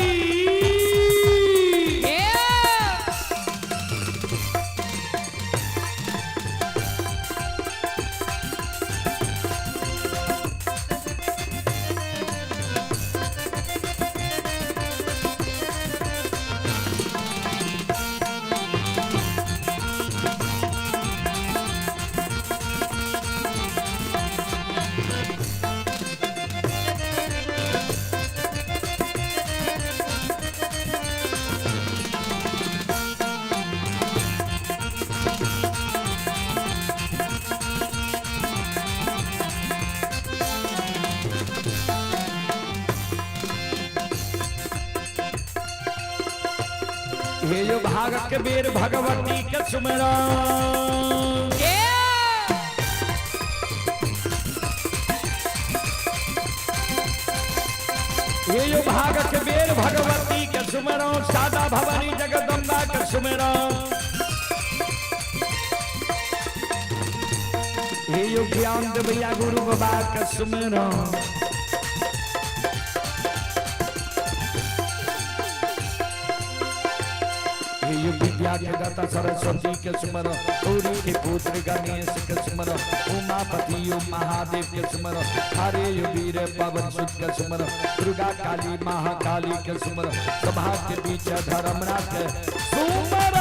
हे यो भाग के बेर भगवती के सुमरा, हे यो भाग के बेर भगवती के सुमरो, सादा भवानी जगदम्बा के सुमरो। हे यो ज्ञान देवैया गुरु बाबा के सुमरो। विद्या के दाता सरस्वती के सुमर, गौरी के पुत्र गणेश के सुमर, उमापति महादेव के सुमर, हरे वीर पवन सुत के सुमर, दुर्गा काली महाकाली के सुमर, सभा के बीच धर्मराज के सुमर।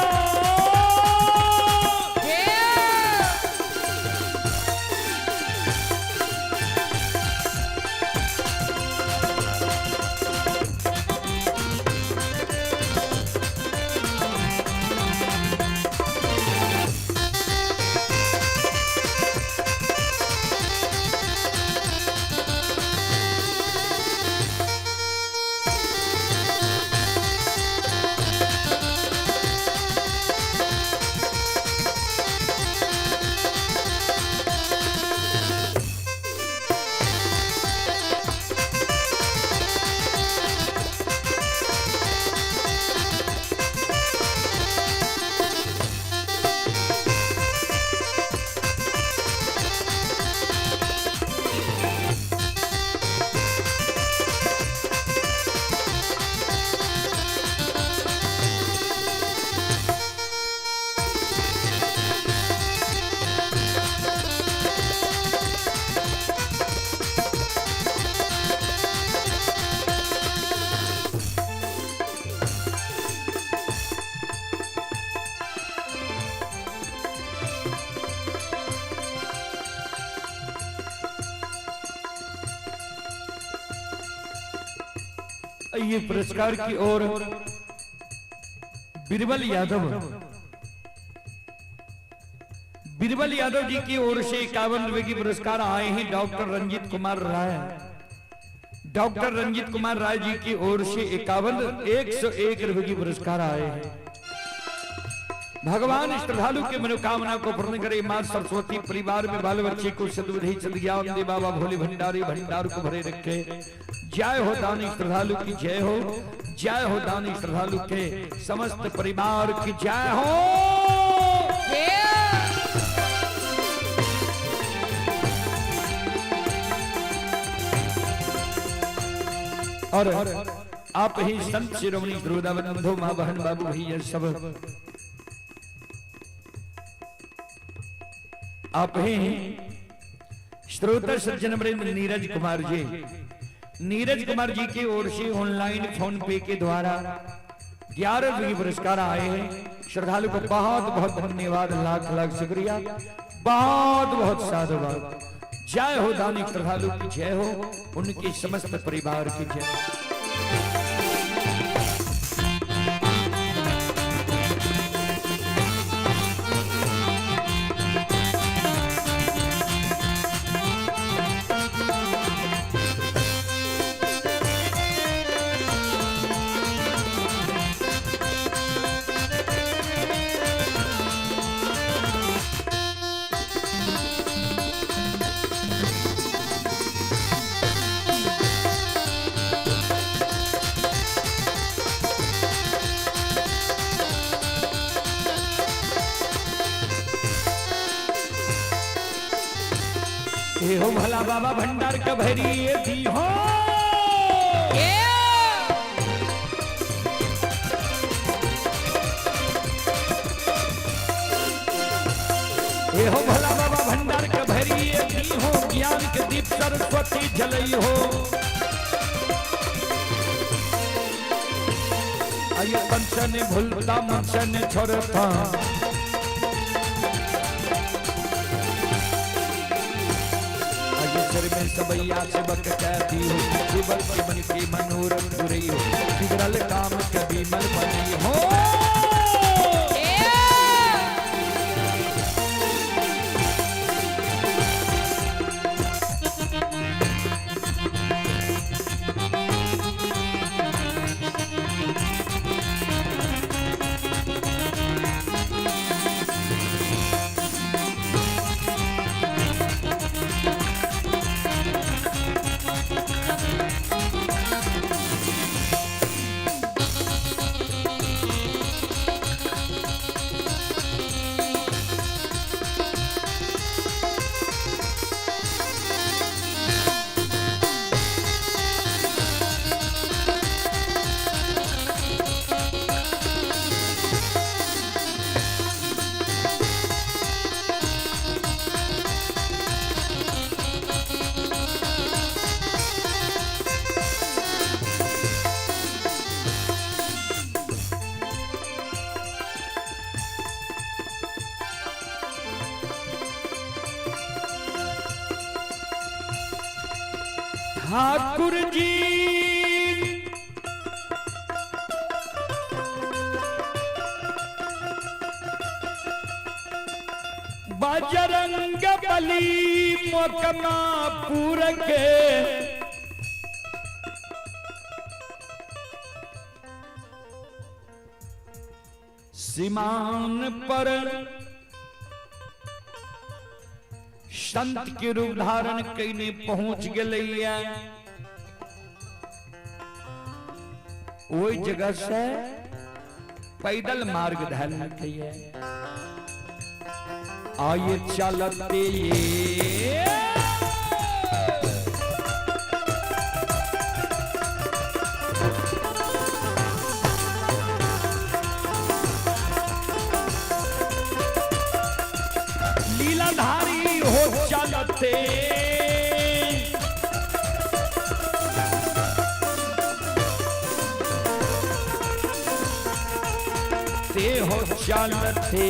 ये पुरस्कार की ओर बीरबल यादव, बीरबल यादव जी की ओर से 51 रुपए की पुरस्कार आए हैं। डॉक्टर रंजीत कुमार राय, डॉक्टर रंजीत कुमार राय जी की ओर से 51 101 रुपए की पुरस्कार आए हैं। भगवान श्रद्धालु के मनोकामना को पूर्ण करे। मां सरस्वती परिवार में बाल बच्चे को सद्बुद्धि सद्ज्ञान दे। बाबा भोले भंडारी भंडार को भरे रखे। जय हो दानी श्रद्धालु की जय हो, जय हो दानी श्रद्धालु के समस्त परिवार की जय हो। और आप ही संत शिरोमणि बंधु माँ बहन बाबू भैया सब आप ही श्रोता सज्जन वृंद नीरज कुमार जी, नीरज कुमार जी की ओर से ऑनलाइन फोन पे के द्वारा 11 रुपये पुरस्कार आए हैं। श्रद्धालु को बहुत बहुत धन्यवाद, लाख लाख शुक्रिया, बहुत बहुत साधुवाद। जय हो दानी श्रद्धालु की जय हो, उनके समस्त परिवार की जय। भोला बाबा भंडार के भैरी ये दी हो। ए हो भोला बाबा भंडार के भैरी ये दी हो, ज्ञान के दीप सरस्वती जलई हो। आइए कंचन भूलता मंचन छोड़ता, आइए सिर में सबैया सेवक कहती हो, शिवल के मन की मनोरथ पुरई हो, बिगड़ल काम कभी मल बनी हो। ठाकुर जी बजरंग बली मोकमापुर के सीमान पर संत के रूप धारण कईने पहुंच गए। वही जगह से पैदल मार्ग धर है। आइए चलते ये लीलाधारी हो चलते, ते हो चलते।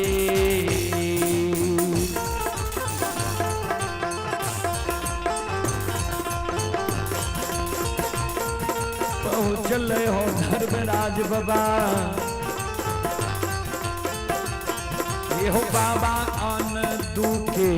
पहुँचले हो धर्मराज बाबा, ये हो बाबा अन दुखे।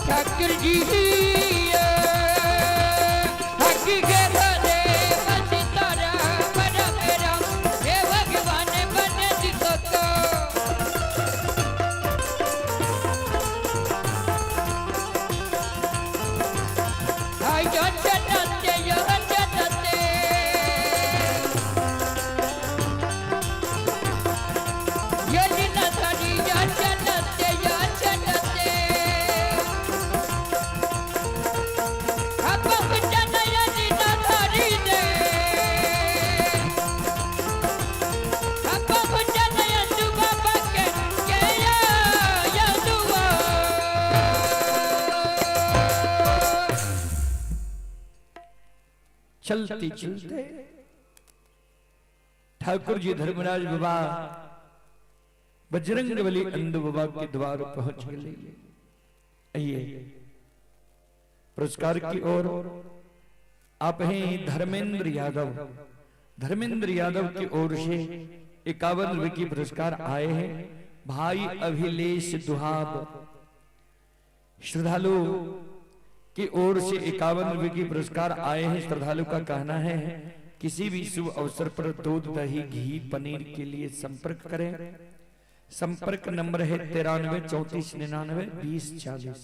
ठाकुर जी हकी के भले बस तारा पर मेरा हे भगवान बन दिखो। हाय चलते यो चलते ये लीला सारी यो चलते यो चलते चलते चलते ठाकुर जी धर्मराज बाबा बजरंग बली अंधु बाबा के द्वार पहुंच गए। आइए पुरस्कार की ओर आप हैं धर्मेंद्र यादव। धर्मेंद्र यादव की ओर से 51 रुपए की पुरस्कार आए हैं। भाई अभिलेश दुहाब श्रद्धालु की ओर से 51 रुपए की पुरस्कार आए हैं। श्रद्धालु का कहना है किसी भी शुभ अवसर पर दूध दही घी पनीर के लिए संपर्क करें। संपर्क नंबर है 93 34 99 20 40।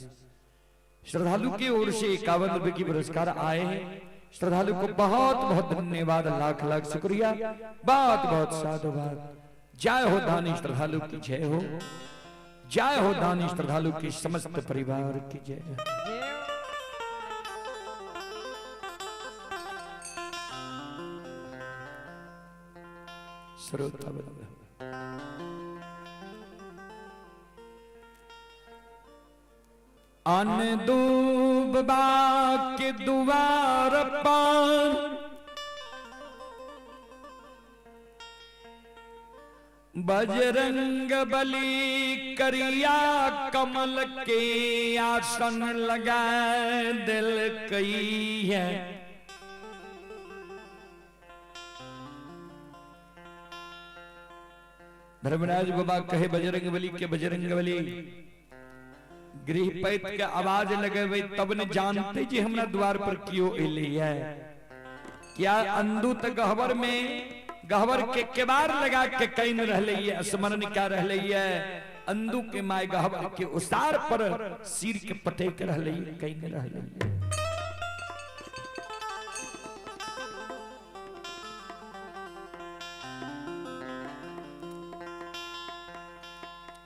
श्रद्धालु की ओर से 51 रुपए की पुरस्कार आए हैं। श्रद्धालु को बहुत बहुत धन्यवाद, लाख लाख शुक्रिया, बहुत बहुत साधुवाद। जय हो दानी श्रद्धालु की जय हो, जय हो दानी श्रद्धालु की समस्त परिवार की जय हो। श्रोता बंधु, अन दूब के दुआर पर बजरंग बली करिया कमल के आसन लगाए दिल कई है। धर्मराज बाबा कहे बजरंग बली के बजरंग बली गृह पैत के आवाज लगेबै तब ने जानते जी हमरा द्वार पर क्यों एलै है। क्या अंदू त गहबर में गहबर के केबार लगा के can रहले है, स्मरण क्या रहले है। अंदू के my गहबर के उसार पर सिर के पटेक रहले है, can रहले है।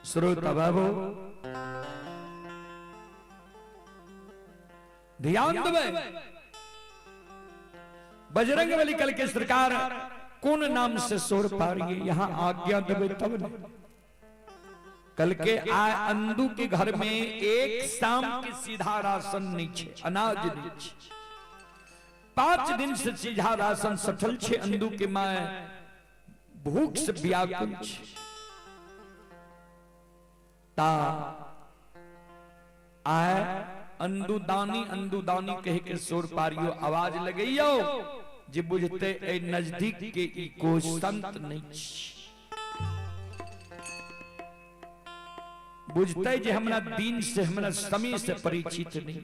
श्रोता बाबू ध्यान देबै, बजरंग बली कल के सरकार कौन नाम से शोर पारिए, यहां आज्ञा देबै तब न। कल के आए अंदू के घर में एक शाम के सीधा राशन नहीं छे, अनाज नहीं छे। 5 दिन से सीधा राशन सठल छे, अंदू के my भूख से व्याकुल छे। ता आए अंदू दानी कह के शोर पारियो, आवाज लगैयो जे बुझते ए नजदीक के ई को संत नहीं बुझते जे हमरा दिन से हमरा समय से परिचित नहीं।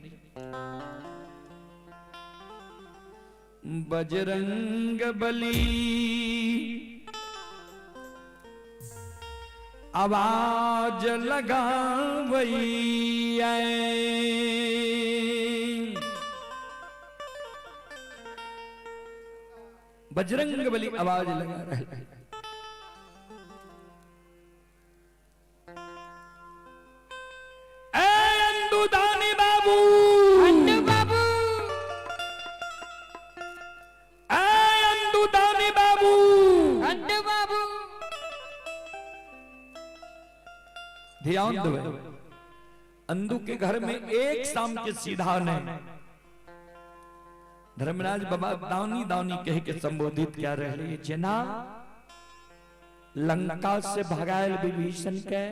बजरंग बली आवाज लगावैया, बजरंग बली आवाज लगा रहे। ए अंदूदानी बाबू, अंदू बाबू, ए अंदूदानी बाबू, अंदू बाबू। ध्यान दो, अंदू के घर में एक शाम के सीधा नहीं। धर्मराज बाबा दानी दानी कह के संबोधित क्या रहे, जना लंका से भगायल विभीषण के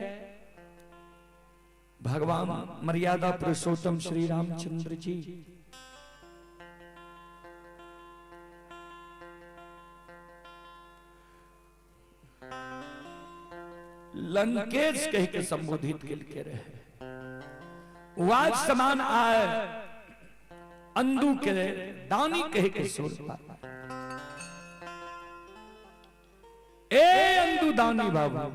भगवान मर्यादा पुरुषोत्तम श्री रामचंद्र जी लंकेश कह के संबोधित के रहे। वाज समान आए अंदू के दानी कह के शोर पा। ए अंदू दानी बाबू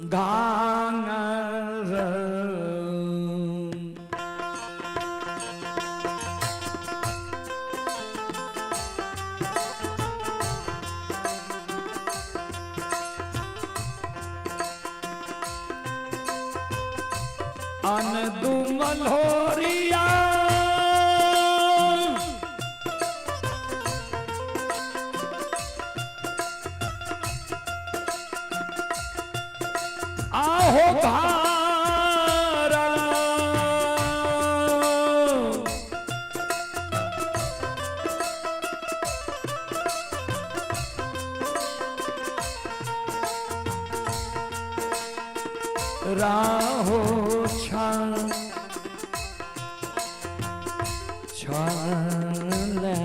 गांगर अन मल्होरिया आहो भारा राहो छा छाले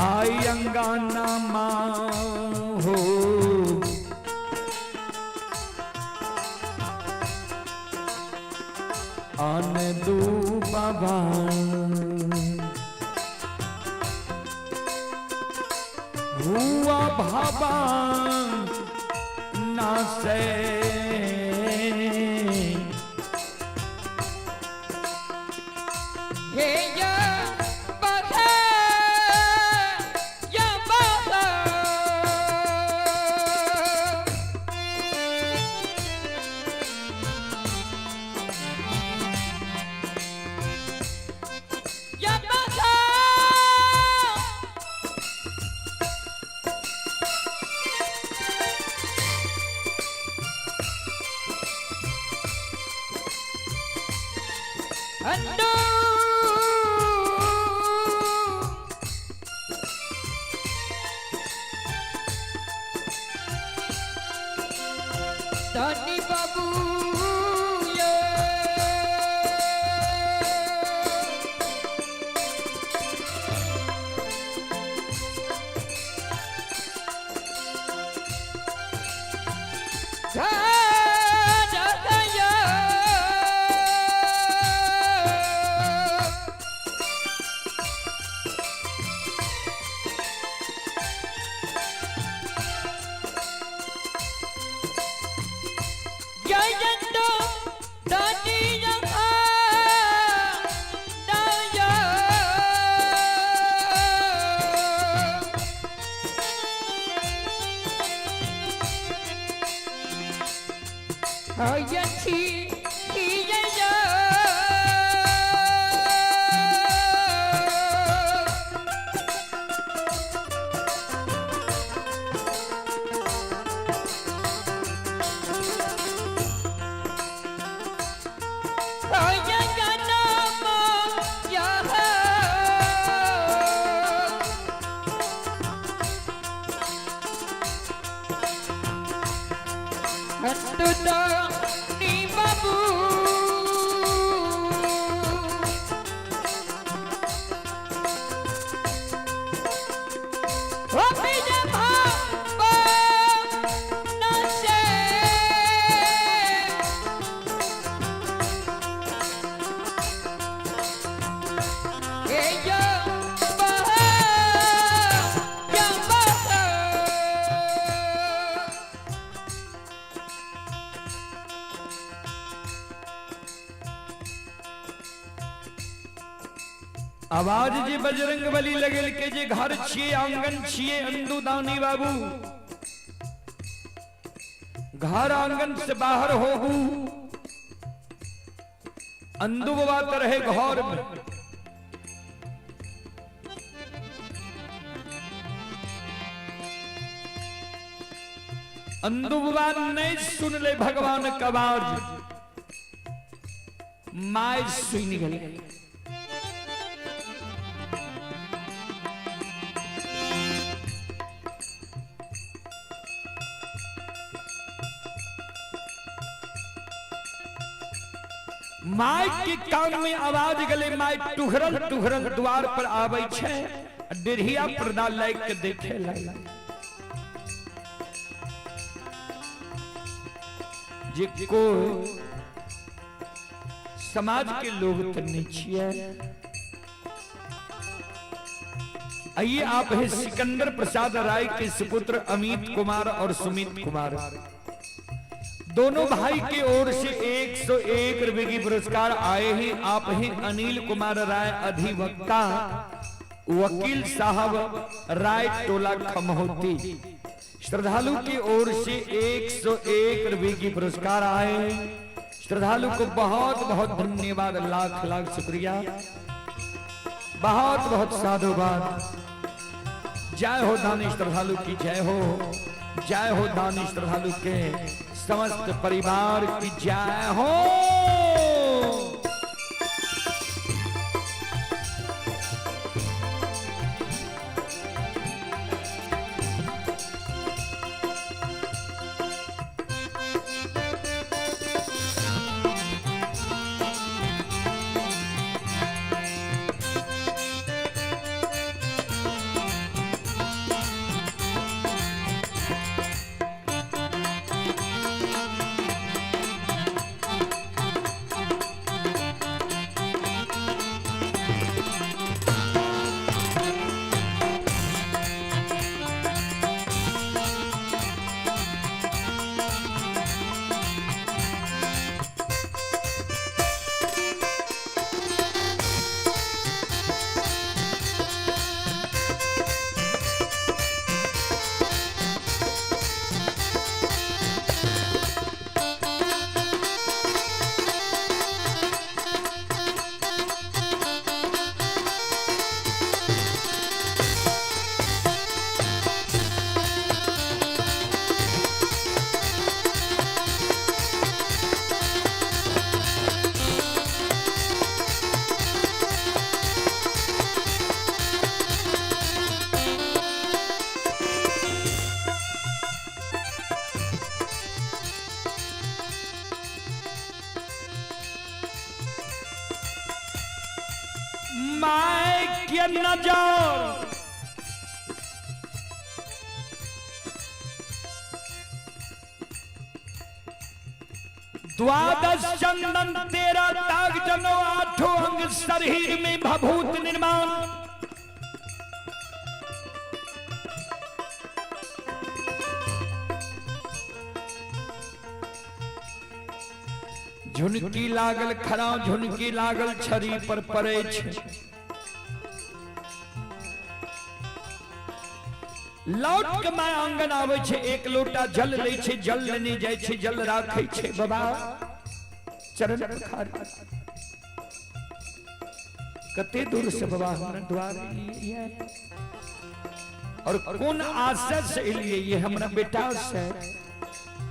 आई अंगाना माँ हो अंदू बाबा। हुआ भाबा ना से हे या बाबा या बाबा। या बाबा। अंडू धनी बाबू ये। जा जयंतो दानिया दाया। हयछि किया। बाबू। ओ पिया भाबा नशे। हे या बाबा या बाबा। आवाज जे बजरंग बली लगेल के जे घर छिए आंगन छिए अंदू दानी बाबू घर आंगन से बाहर होहू अंदू बाबा त रहे घर में। अंदू बाबा नहीं सुन ले भगवान का आवाज, my सुन गई। माय के कान में आवाज गले, my टुहरल टुहरल द्वार पर आवे छे, डेढ़िया पर्दा लाग के देखे लगे जे को समाज के लोग त नहीं छिए। आइए आप है सिकंदर प्रसाद राय के सुपुत्र अमित कुमार और सुमित कुमार, दोनों भाई की ओर से 101 रुपए की पुरस्कार आए हैं। आप हैं अनिल कुमार राय अधिवक्ता वकील साहब राय टोला खमहोती, श्रद्धालु की ओर से 101 रुपए की पुरस्कार आए हैं। श्रद्धालु को बहुत बहुत धन्यवाद, लाख लाख शुक्रिया, बहुत बहुत साधुवाद। जय हो दानी श्रद्धालु की जय हो, जय हो दानी श्रद्धालु के समस्त परिवार की जय हो। My के नजर द्वादश चंदन तेरा ताग जनो आठों अंग शरीर में भभूत निर्माण। झुनकी लागल खड़ा झुनकी लागल छड़ी पर पड़े छे। लौट के my आंगन आवे छे, एक लोटा जल लै छे, जल लेने जाय छे, जल राखे छे बाबा चरण पखार। कते दूर से बाबा हमरा द्वार एलियै और कोन आशा से एलियै ये हमरा बेटा से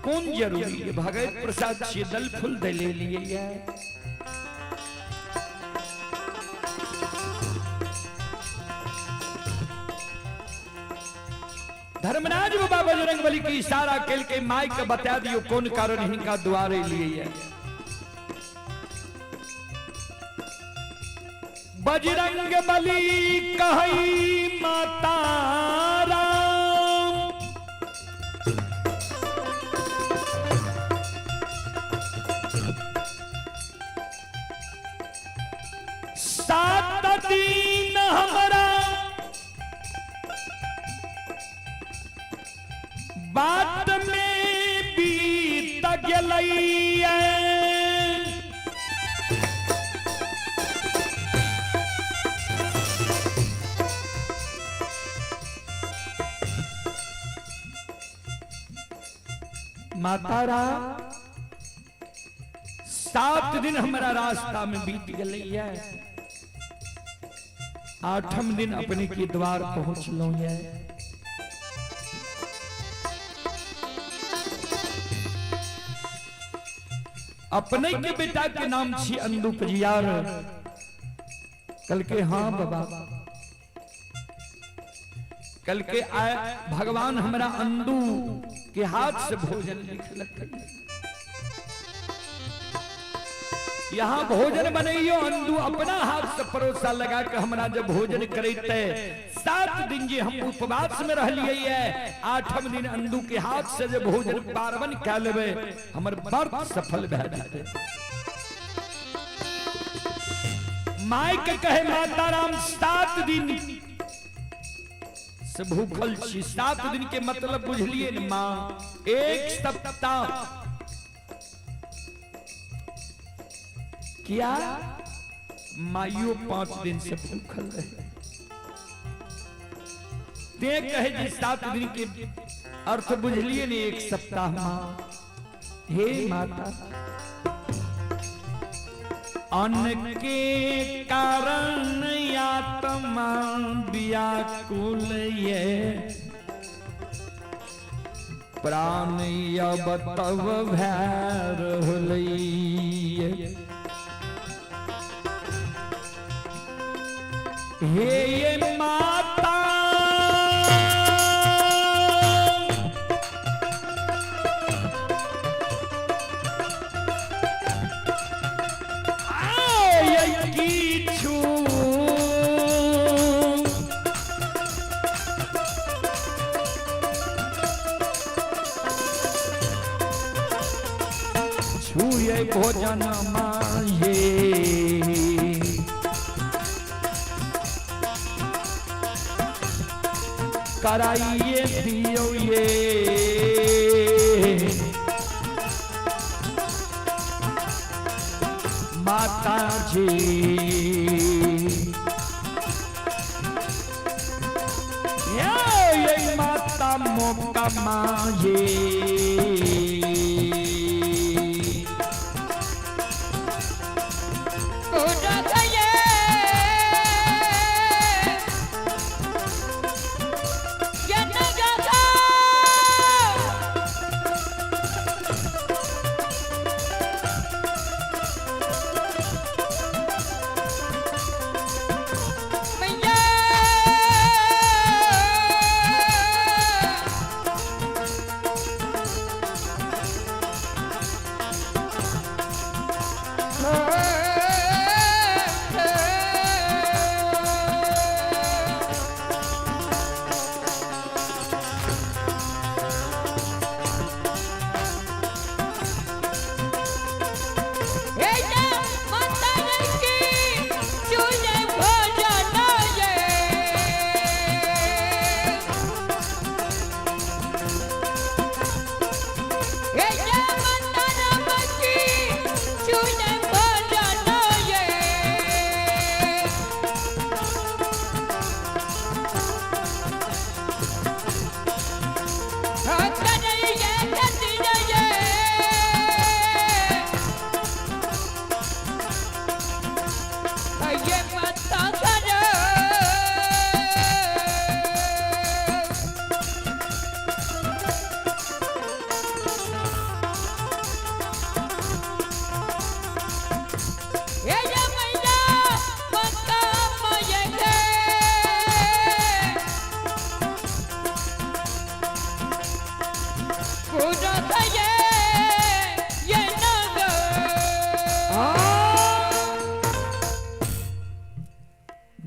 कोन जरूरी है भगत प्रसाद छियै दल फूल दे ले लिए। धर्मराज बाबा बजरंग बली की इशारा केल के माई के बता दियो कौन कारण हिनका द्वारे लिए। बजरंग बली कही माता राम सात दिन हमरा बात में बीत गेलैया। माता राम 7 दिन हमारा रास्ता में बीत गलैया, 8म दिन अपने के द्वार पहुंचलहुं ये। अपने के बेटा के नाम छी अंदू पजियार। कल के हाँ बाबा, कल के आए भगवान हमरा अंदू के हाथ से भोजन लिखलक। यहाँ भोजन बनैयो अंदू अपना हाथ से परोसा लगा के हमरा जब भोजन करते 7 दिन जे हम उपवास में रहलिए है, 8म दिन अंदू के हाथ से जब भोजन पार्वण कह लेबे हमर व्रत सफल भए जेतै। My के कहे माता राम 7 दिन से भूखल छी। 7 दिन के मतलब बुझलिए न माँ, 1 सप्ताह किया माइयो 5 दिन से भूखल रहे। ते कहे जी 7 दिन के अर्थ बुझलिए ने 1 सप्ताह माँ। हे माता अन्न के कारण आत्मा व्याकुल ये प्राण अब तब भै रहलैये। हे ये माता छुए भोजन माये कराइए दियो ये माता जी। ये माता मोका माये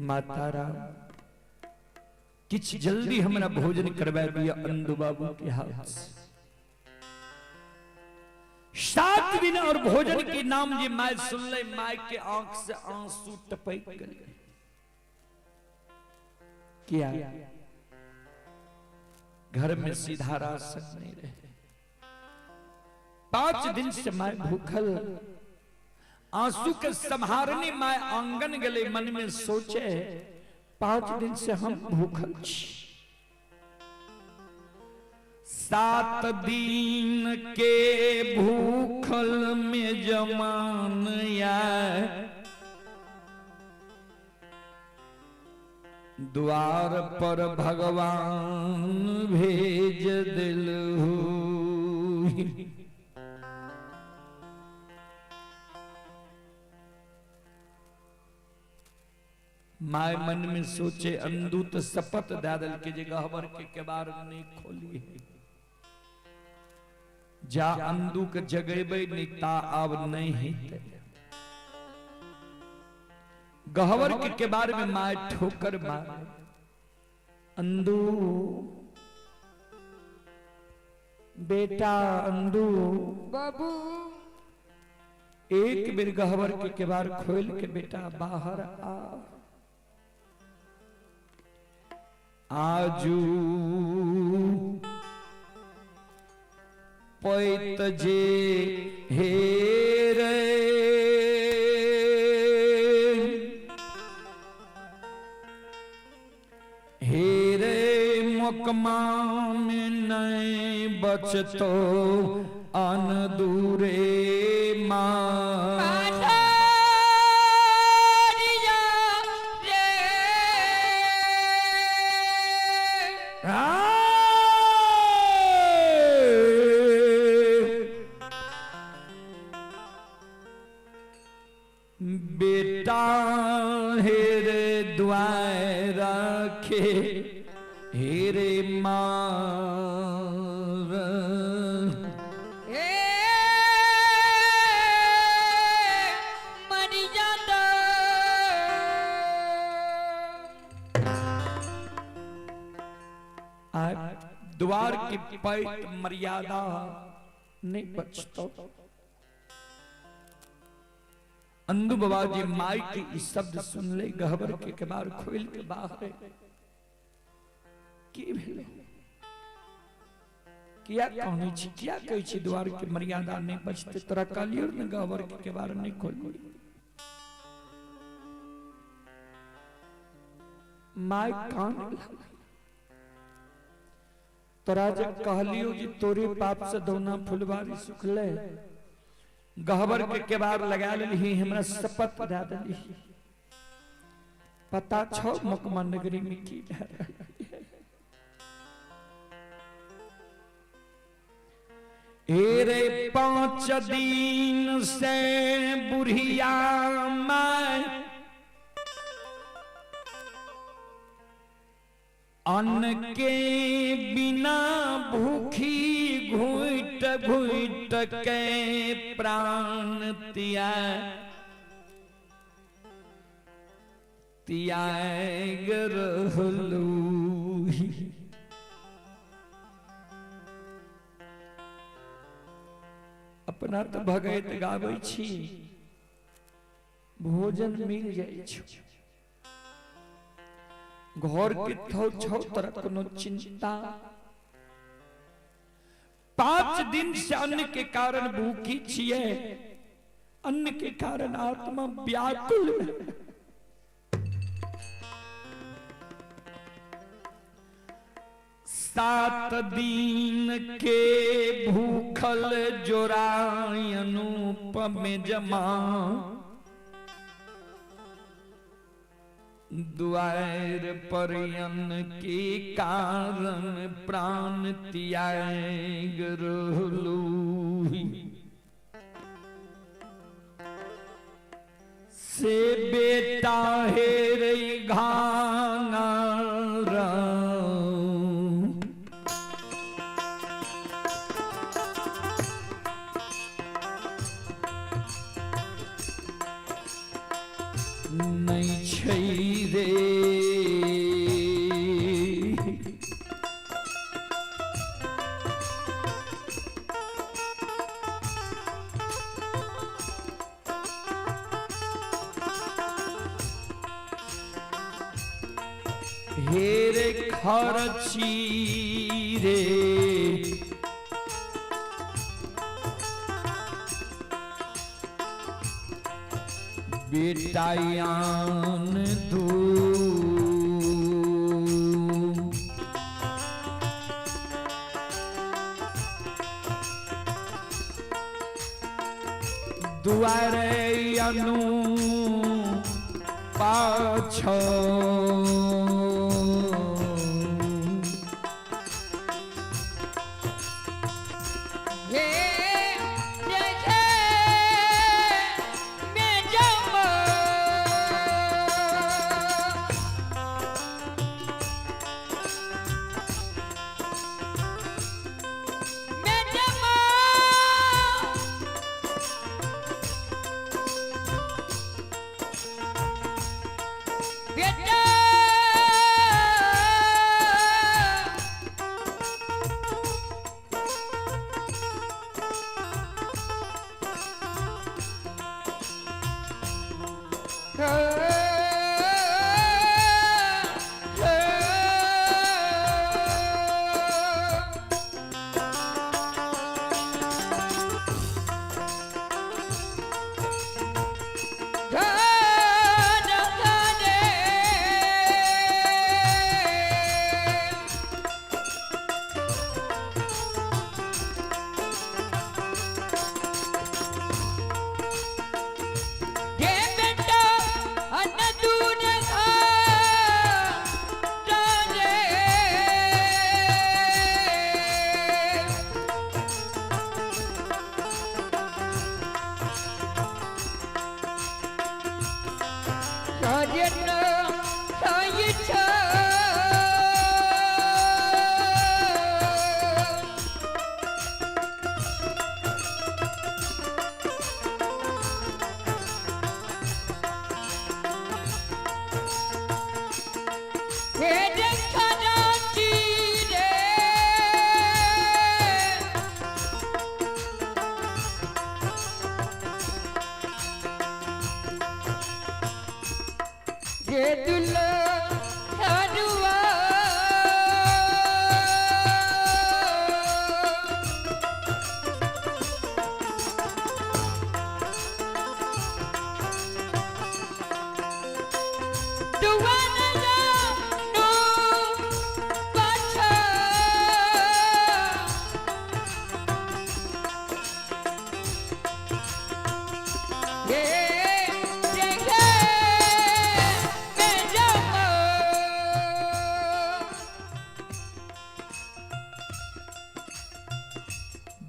माता राम किछु जल्दी हमरा भोजन करवा दिया अंदू बाबू के हाथ से। 7 दिन और भोजन के नाम जे my सुनले, my के आंख से आंसू टपक गए। क्या घर में सीधा राशन नहीं रहे। 5 दिन से my भूखल, आंसू के संहारने my आंगन गले, मन में सोचे 5 दिन से हम भूखल छी। 7 दिन के भूखल में जमान या द्वार पर भगवान भेज दिलहु। My मन में सोचे अंदू तो शपथ दे दिल के जे गहबर के केबार नहीं खोली है, जा अंदू के जगेबे नहीं ता आब नहीं हेतै। गहबर के केबार में my ठोकर मारे, अंदू बेटा अंदू बाबू। एक बेर गहबर के केबार खोल के बेटा बाहर आ। आजू पैत जे हेरे हेरे मोकमा में नहीं बचतो अन दूरे माँ। बेटा हेरे द्वार रखे हेरे मार मरी जाता। द्वार की पैत मर्यादा नहीं बचतो। अंदू बाबा जी माई के इस शब्द सुन ले, गहबर के केबार खोल के बाहर की भेलै, किया कहने छी, किया कहै छी द्वार के मर्यादा नहीं बचते, तोरा कहलियो ने गहबर के केबार नहीं खोल। My कान तोरा जे कहलियो जी तोरे पाप से दौना फुलवारी सुखले, गहबर के केबार लगा लेलही, हमरा शपथ दे देलही। पता छौ मोकमा नगरी में की भए रहल है। रे 5 दिन से बुढ़िया मैं अन्न के बिना भूखी घुट घुट के प्राण त्याग रहलू। अपना तो भगैत गाबै छी, भोजन मिल जाइ छौ, घर के थौ छौ तरह कोनो चिंता। 5 दिन से अन्न के कारण भूखी छिए, अन्न के कारण आत्मा व्याकुल है। 7 दिन के भूखल जोराय अनूप में जमा द्वार पर अन्न के कारण प्राण त्याग रहलू। से बेटा हेरे घाना नहीं छै रे। हे रे खरची रे, बेटायान दू। दुआरे अनु पाछो हे देखे मैं जब मैं जब बेटा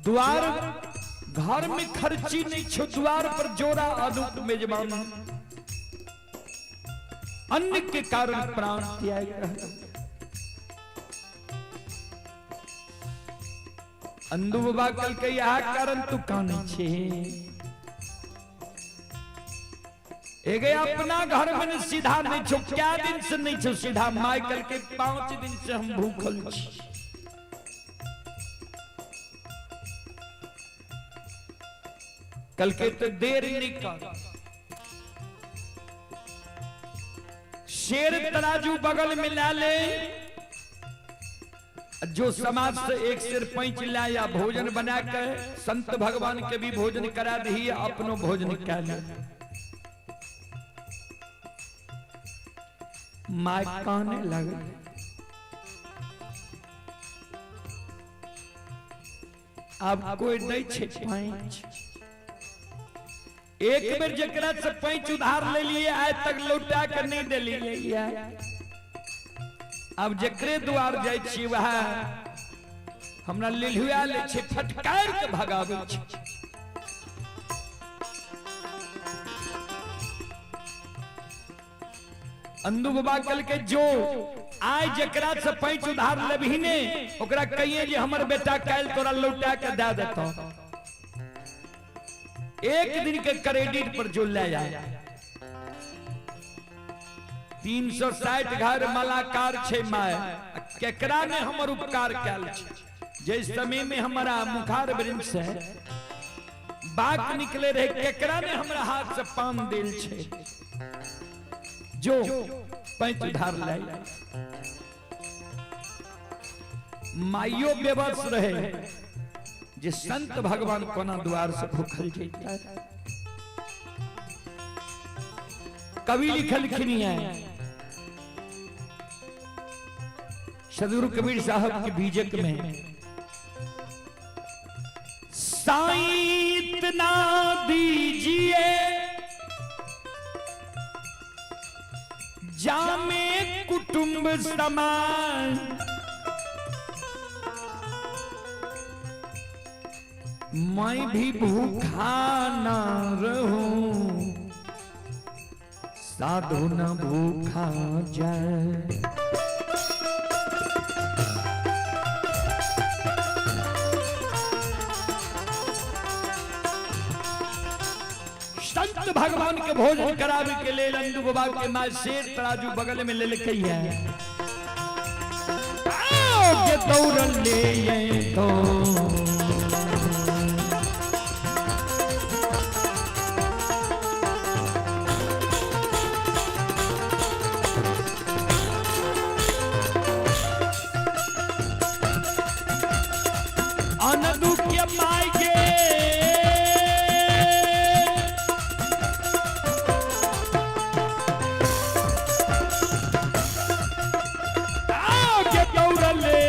द्वार घर में खर्ची नहीं छो, द्वार पर जोरा अनूप मेजबान। अन्न के कारण प्राण त्याग रहल। अंदू बाबा कल के यह कारण तू काने छे। एगे अपना घर में सीधा नहीं छो, क्या दिन से नहीं छो सीधा। My कल के 5 दिन से हम भूखल छी। कल के तो देर नहीं कर, शेर तराजू बगल में ला ले, जो समाज से एक सिर पैंच ला या भोजन बना के संत भगवान के भी भोजन करा दी, अपनो भोजन कर ले। My काने लगे, अब कोई नहीं छे पैंच। एक बेर जकरा से पैंच उधार ले लिए आज तक लौटा के नहीं दिलिए। अब जकरे द्वार जाय छी वह हमरा लिलहुआ ले छे, फटकार के भगाबै छे। अंदू बाबा कल के जो आय जकरा से पैंच उधार लेबही ने ओकरा कहिए जे हमर बेटा काल्हि तोरा लौटा के दे देतौ। एक दिन के क्रेडिट पर जो ले जाए। 360 घर मलाकार छै माय, आ केकरा ने हमर उपकार कयल छै। जे समय में हमारा मुखार वृंश से बात निकले रहे, केकरा ने हमरा हाथ से पान दिल छै। जो पैंच उधार लाई माइयो बेबस रहे जे संत भगवान कोना द्वार से भूखल जैता। कवि लिखलखिन है सदगुरु कबीर साहब के बीजक में, साईं इतना दीजिए जामे कुटुंब समान, मैं भी भूखा ना रहूं साधु न भूखा जाए। संत भगवान के भोजन करावे के लिए अंदू बाबा के मां शेर तराजू बगल में ले लेके है, आओ के दौड़न ले ये तो अनदु के माई के के दौड़ले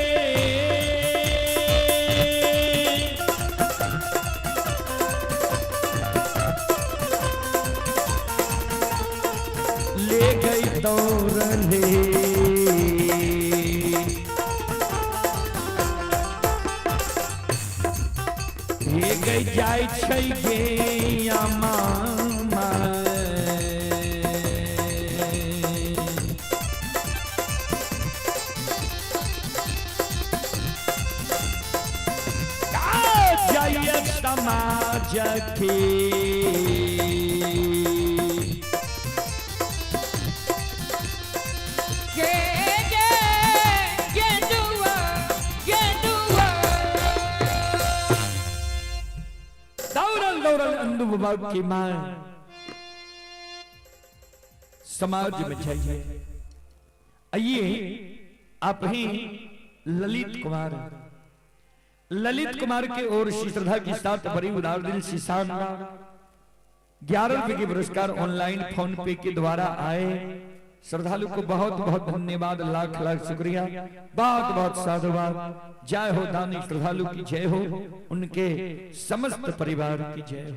ले गई दौड़ले। हे गई जाय छै गे मामा, जाइए समाज के गे गे गेंदुआ गेंदुआ। दौड़ल दौड़ल अंदू बाबा की मां समाज में जाइए। आइए आप ही ललित कुमार, ललित कुमार के ओर से श्रद्धा के साथ बड़ी उदार दिल से शानदार 11 रुपए के पुरस्कार ऑनलाइन फोन पे के द्वारा आए। श्रद्धालु को बहुत बहुत धन्यवाद, लाख लाख शुक्रिया, बहुत बहुत साधुवाद। जय हो दानी श्रद्धालु की जय हो, उनके समस्त परिवार की जय हो।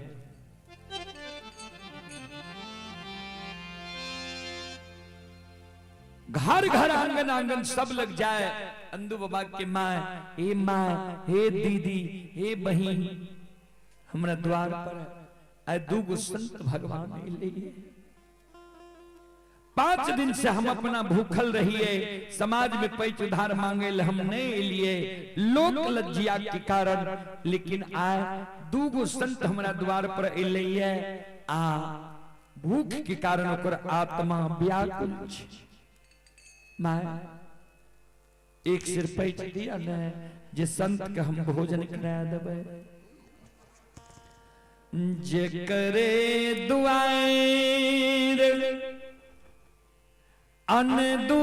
घर घर आंगन आंगन सब लग जाए अंदू बाबा के माँ, हे माँ, हे दीदी, हे बहन, हमरा द्वार पर आए दूगो संत भगवान अइले। 5 दिन से हम अपना भूखल रहिए, समाज में पैच उधार मांगे ले हम नहीं लिए लोक लज्जिया के कारण, लेकिन आए दूगो संत हमरा द्वार पर अइले आ भूख के कारण ओकर आत्मा व्याकुल छै। माय एक सिर पैच दिया ने जे संत के हम भोजन करा देबै। जे करे दुआर अनदू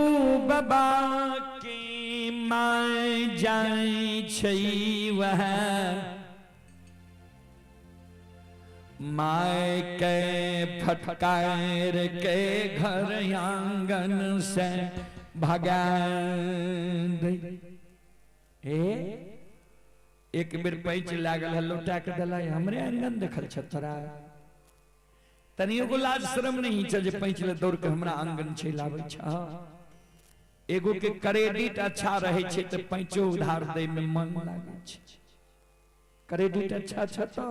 बाबा के my जाय छै वह my के फटकार के घर आंगन से भगा दे। ए एक बेर पैच लागल है लौटा के दलाई हमरे आंगन देखल छ तोरा, तनी एगो लाज शर्म नहीं छ जे पैच ले दौड़ के हमरा आंगन छै लाबै छ। एगो के क्रेडिट अच्छा रहे छै त पैचो उधार दे में मन लागे छै। क्रेडिट अच्छा छ तो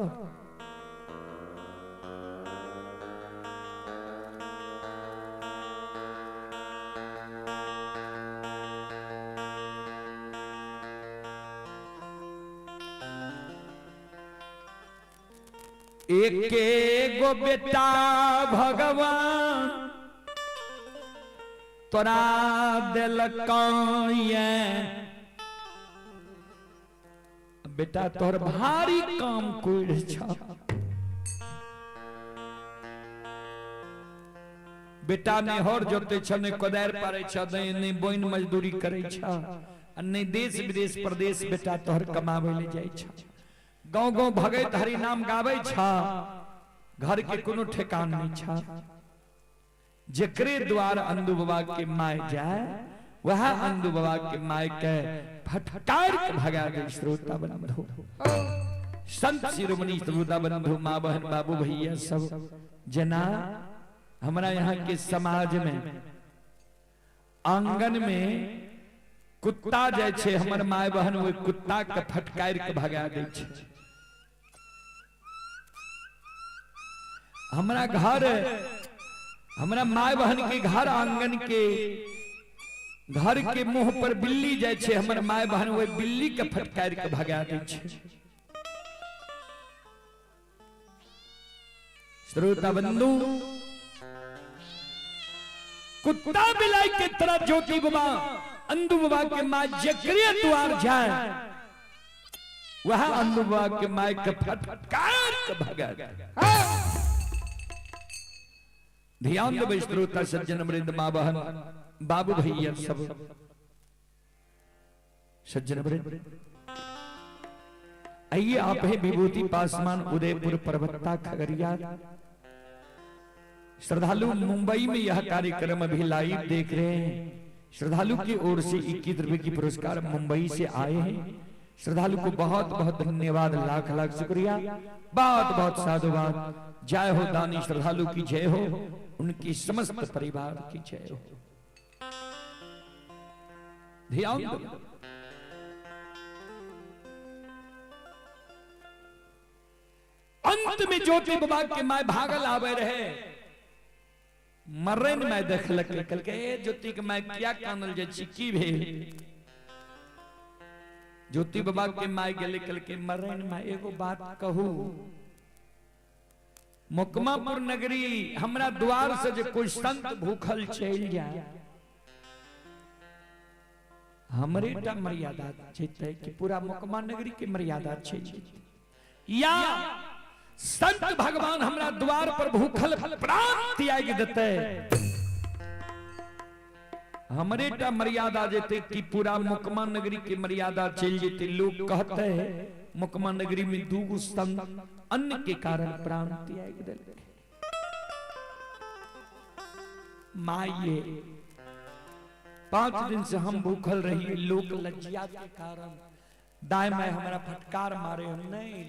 एके गो बेटा भगवान तोरा देलकौ ये। बेटा तोहर भारी काम कोइ छ। बेटा ने हर जोते छ, ने कोदारि पारै छ, ने बोइन मजदूरी करै छ, आ ने देश विदेश प्रदेश बेटा तोहर कमाबै ले जाइ छ। गांव गांव भगैत हरि नाम गाबै छ, घर के कोनो ठेकान नहीं छ। जेकरे द्वार अंदू बाबा के my जाए वह अंदू बाबा के my के फटकार के भगा दे। श्रोता बंधु, संत शिरोमणि श्रोता बंधु, माँ बहन बाबू भैया सब जना हमारा यहाँ के समाज में आंगन में कुत्ता जाय छे, हमर my बहन ओहि कुत्ता के फटकार के भगा दै छे। हमरा घर, हमरा my बहन के घर आंगन के घर के मुंह पर बिल्ली जाय छे, हमर my बहन ओहि बिल्ली के फटकार के भगा दै छे। श्रोता बंधु, कुत्ता बिलाई के तरह ज्योति बाबा अंदू बाबा के माँ जकरे द्वार जाए वह अंदू बाबा के माँ के फटकार के भगा दे। ध्यान देबै श्रोता सज्जन वृंद, माँ बहन बाबू भैया सब सज्जन वृंद, आइए आप हैं विभूति पासवान, उदयपुर परबत्ता खगड़िया। श्रद्धालु मुंबई में यह कार्यक्रम अभी लाइव देख रहे हैं। श्रद्धालु की ओर से 21 रुपए की पुरस्कार मुंबई से आए हैं। श्रद्धालु को बहुत बहुत धन्यवाद, लाख लाख शुक्रिया, बहुत बहुत साधुवाद। जय हो दानी श्रद्धालु की जय हो, उनकी समस्त परिवार की जय हो। ध्यान दो। अंत में ज्योति बाबा के my भागल आवे रहे, मरन में देखलक, कहलकै ए ज्योति के my किया कानल जाइ छी, की भेल? ज्योति बाबा के my गेलै, कहलकै मरन my एगो बात कहू, मोकमापुर नगरी हमरा द्वार से जे कोई संत भूखल चलि जाए, हमरे टा मर्यादा जेतै कि पूरा मोकमा नगरी के मर्यादा चलि जेतै, या संत भगवान हमरा द्वार पर भूखल प्राण त्याग देतै, हमरे टा मर्यादा जेतै कि पूरा मोकमा नगरी के मर्यादा चलि जेतै। लोग कहते मोकमा नगरी में दूगो संत अन्न के कारण प्राण त्याग देलकै। माये 5 दिन से हम भूखल रहिए, लोक लज्जा के कारण दाय my हमरा फटकार मारे, हम नहीं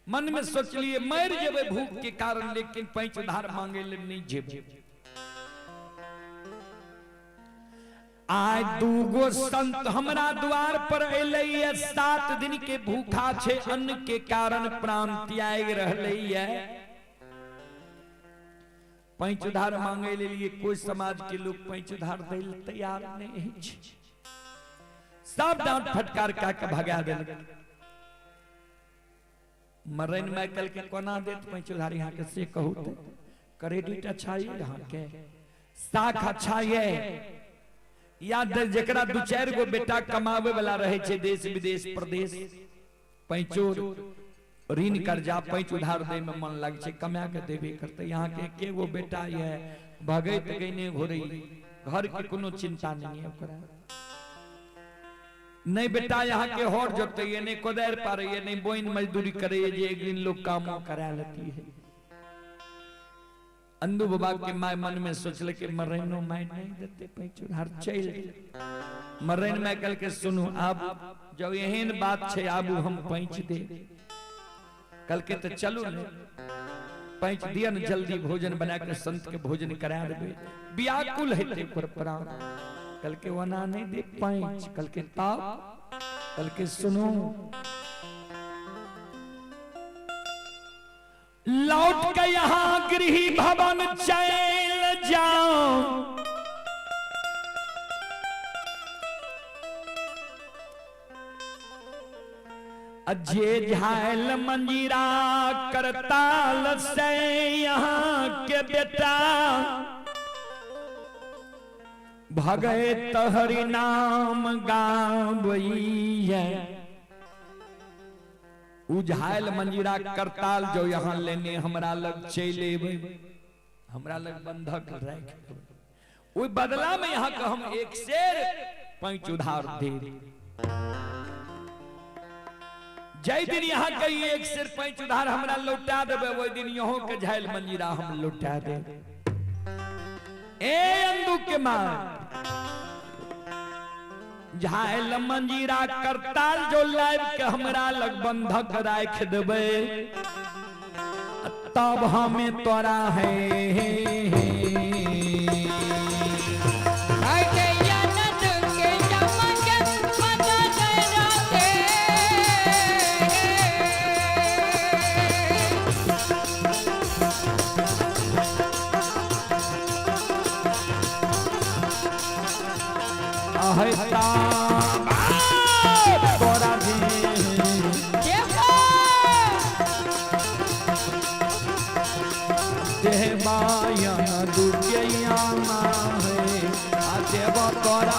मन में सोचलिए मर जेबै भूख के कारण, लेकिन पैंच उधार मांगे ले नहीं जेबै। आज दूगो संत हमरा द्वार पर एलै, 7 दिन के भूखा छे, अन्न के कारण प्राण त्याग रहलै, पैंच उधार मांगे ले लिए कोई समाज के लोग पैंच उधार दै ले तैयार नहीं छे, सब डांट फटकार का के भगा देलकै। मरन में कल के कोना देत पैंच उधार यहाँ के से कहू ते क्रेडिट अच्छा ये यहाँ के साख अच्छा ये, या जकरा 2-4 गो बेटा कमावे वाला रहे छे देश विदेश प्रदेश, पैंचो ऋण कर्जा पैंच उधार दे में मन लग छे, कमा के देबे करते। यहाँ के एके गो बेटा ये भगैत गईने घोरई, घर के कोनो चिंता नहीं है ओकरा। नहीं बेटा यहाँ के हर जोते ये नहीं कोदारि पारे ये नहीं बोइन मजदूरी करे ये, एक दिन लोग कामों करा लेती है। अंदू बाबा के my मन में सोचले कि मरैनो my नहीं देते पैंच उधार चल मरैन my कल के सुनू आप जब एहन बात छे आबू हम पैंच दे, कल के तो चलू ने पैंच दिया न जल्दी भोजन बना के संत के भोजन करा देबे, व्याकुल हेते पर प्राण। कल के वना नहीं दे पैंच, कल के ताप, कल के सुनो लौट के यहां गृह भवन चल जाओ, अजे झाल मंजीरा करताल से यहां के बेटा भगत हरि नाम गावैया। उझायल मंजीरा करताल जो यहाँ लेने हमरा लग चलि एबै, हमरा लग बंधक राखि देबै, ओहि बदला में यहाँ के हम एक शेर पैंच उधार दे। जय दिन यहाँ के एक शेर पैंच उधार हमरा लौटा देबै, ओहि दिन यहाँ के झायल मंजीरा हम लौटा देब। ए अंदू के मां झायल मंजीरा करताल जो लाइब के हमरा लग बंधक राख देबै, तब हमें तोरा है। तोरा देव तोरा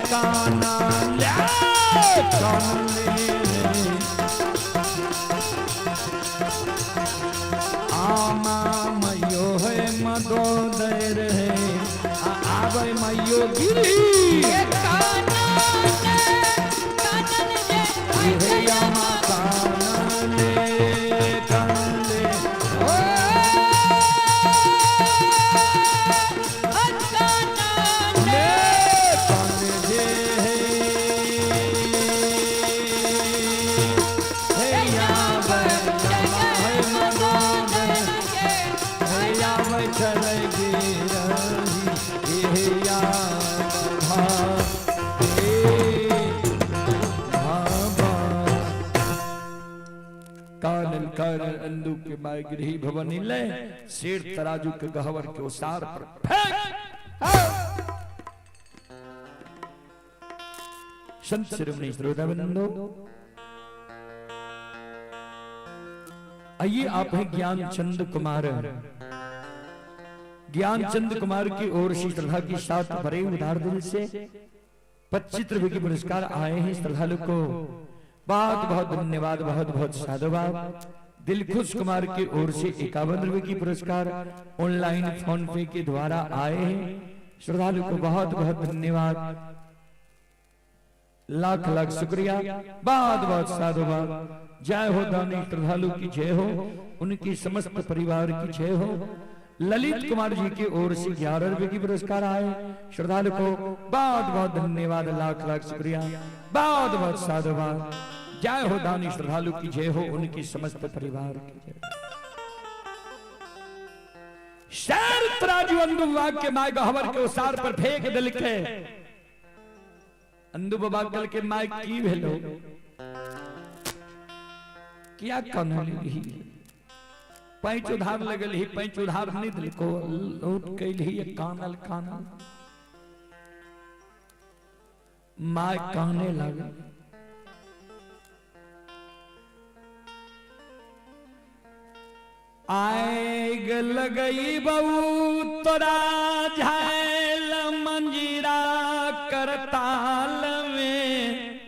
काना आमा मयो है मदोदर है आवे मयो गिरी गृह भवन ले शेर तराजू के गहवर के उसार पर फेंक। संत शिरोमणि श्रोता बंधु, आइए आप हैं ज्ञानचंद कुमार। ज्ञानचंद कुमार की ओर से श्रद्धा के साथ भरे उदार दिल से 25 रुपए के पुरस्कार आए हैं। श्रद्धालु को बहुत बहुत धन्यवाद, बहुत बहुत साधुवाद। दिलखुश कुमार की ओर से 51 रुपए की पुरस्कार ऑनलाइन फोन पे के द्वारा आए हैं। श्रद्धालु को बहुत बहुत धन्यवाद, लाख लाख शुक्रिया, बहुत बहुत साधुवाद। जय हो दानी श्रद्धालु की जय हो, उनकी समस्त परिवार की जय हो। ललित कुमार जी की ओर से 11 रुपए की पुरस्कार आए। श्रद्धालु को बहुत बहुत धन्यवाद, लाख लाख शुक्रिया, बहुत बहुत साधुवाद। जय हो दानी श्रद्धालु की जय हो, उनकी समस्त परिवार की जय। शेर तराजू अंदू बाबा के my गहवर के उसार पर फेंक दिल के। अंदू बाबा कल के my की भेलो क्या कनली पैंच उधार लगल ही, पैंच उधार नहीं दिल को लूट कैल ही कानल कानल my कहने लगे। आग लगई बहु तोरा झायल मंजीरा करताल में,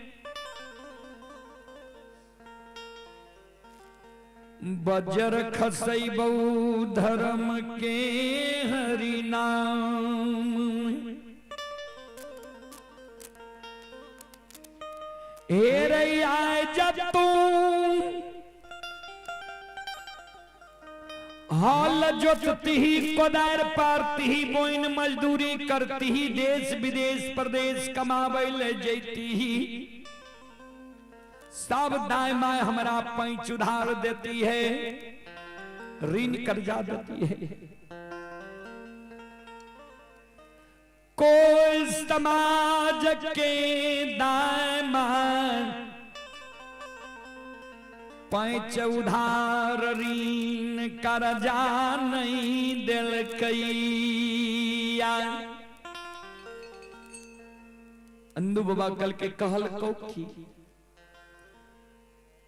बजर खसई बहु धर्म के हरि नाम। हे रैया जब तू हाल जोतती ही, कोदार पारती ही, बोइन मजदूरी करती ही, देश विदेश प्रदेश कमावे ले जैती ही, सब दाएं माए हमरा पैंच उधार देती है। ऋण कर्जा देती है। कोई समाज के दामन पैंच उधार ऋण कर्जा नहीं दिलकैया। अंदू बाबा कल के कहल को की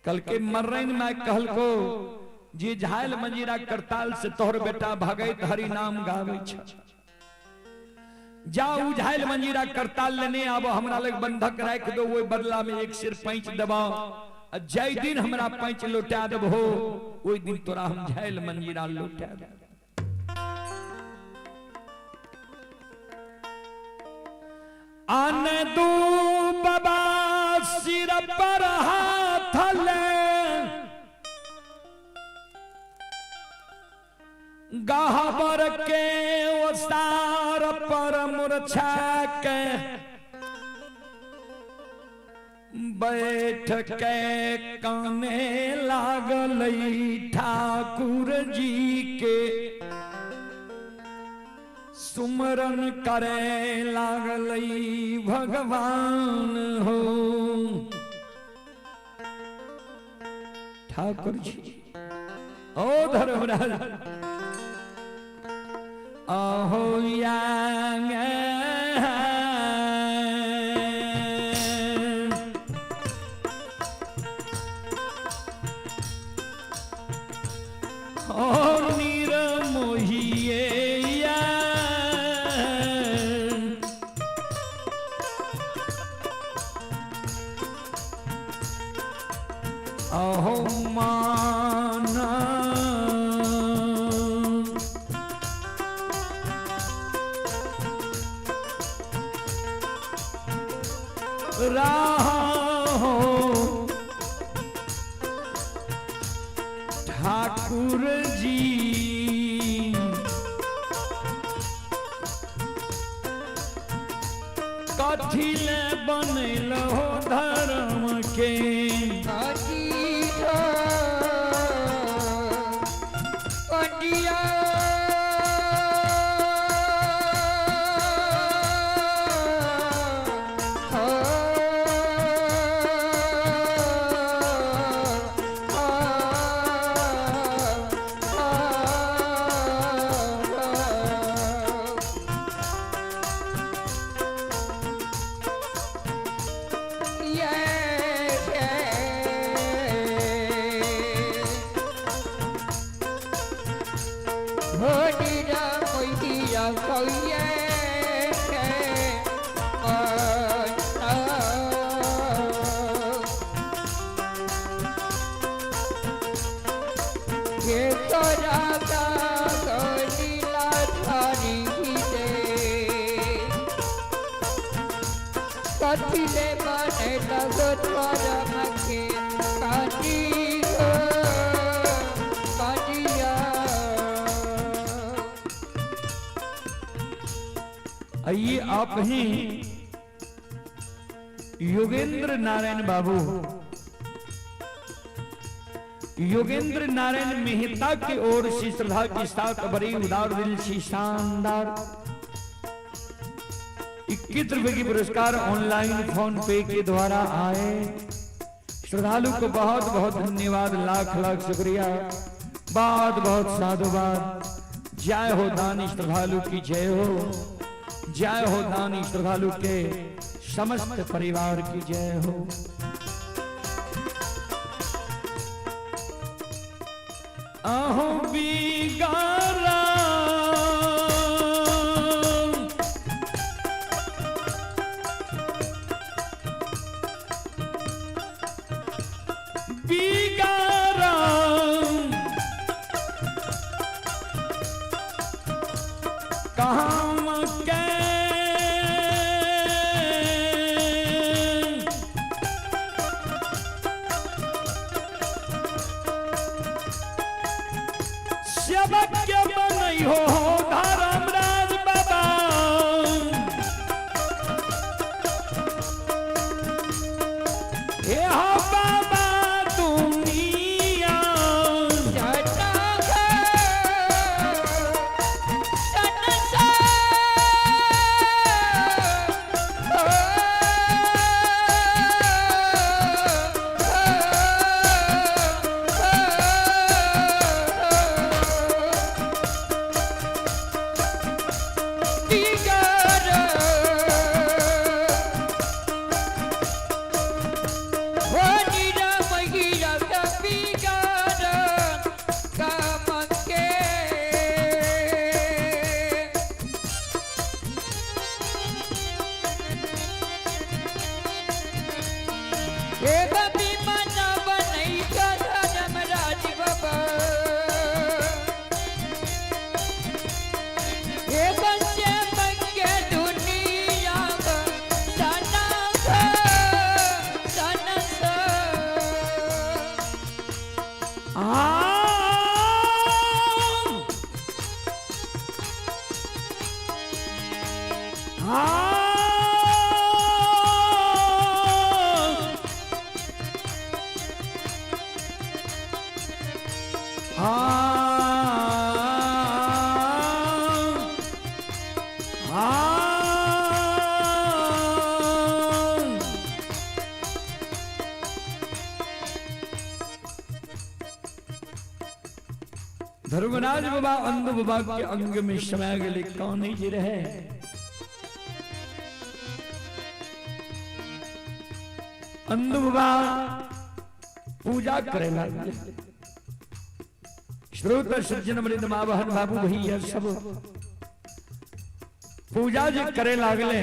कल के मर्रैन में कहल को जे झायल मंजीरा करताल से तोहर बेटा भगैत हरि नाम गावे छ, जा उझायल मंजीरा करताल लेने आबो, हमरा लग बंधक राख दो, ओहि बदला में एक सिर पैंच दबाओ, आ जाहि दिन हमरा पैंच लौटा देबहो ओहि दिन तोरा हम झायल मंजीरा लौटा देब। आन दू बाबा सिर पर हाथ ले गहबर के ओसार पर मुरछा के बैठ के काने लागल ठाकुर जी के सुमरन करे लागल भगवान हो। ठाकुर जी ओ धर्मराज अहो यांग ओ निरमोहिए अहो माना राहो ठाकुर जी कथी ले बनल हो धर्म के आइए आप ही योगेंद्र नारायण बाबू योगेंद्र नारायण मेहता की ओर से श्रद्धा के साथ बड़ी उदार दिल से शानदार 21 रुपए की पुरस्कार ऑनलाइन फोन पे के द्वारा आए। श्रद्धालु को बहुत बहुत धन्यवाद, लाख लाख शुक्रिया, बहुत बहुत साधुवाद। जय हो दानी श्रद्धालु की जय हो, जय हो दानी श्रद्धालु के समस्त परिवार की जय हो। अहो बिगारा बिगारा काम के सेवक के बनई हो धर्मराज बाबा, हे हो बाबा दुनिया। जटा धर्मराज बाबा अंध बाबा के अंग में समा गेले, कानै जे रहे। अंध बाबा पूजा करे लागले। श्रोत सज्जन वृंद माँ बहन बाबू भैया सब पूजा जे करे लागले,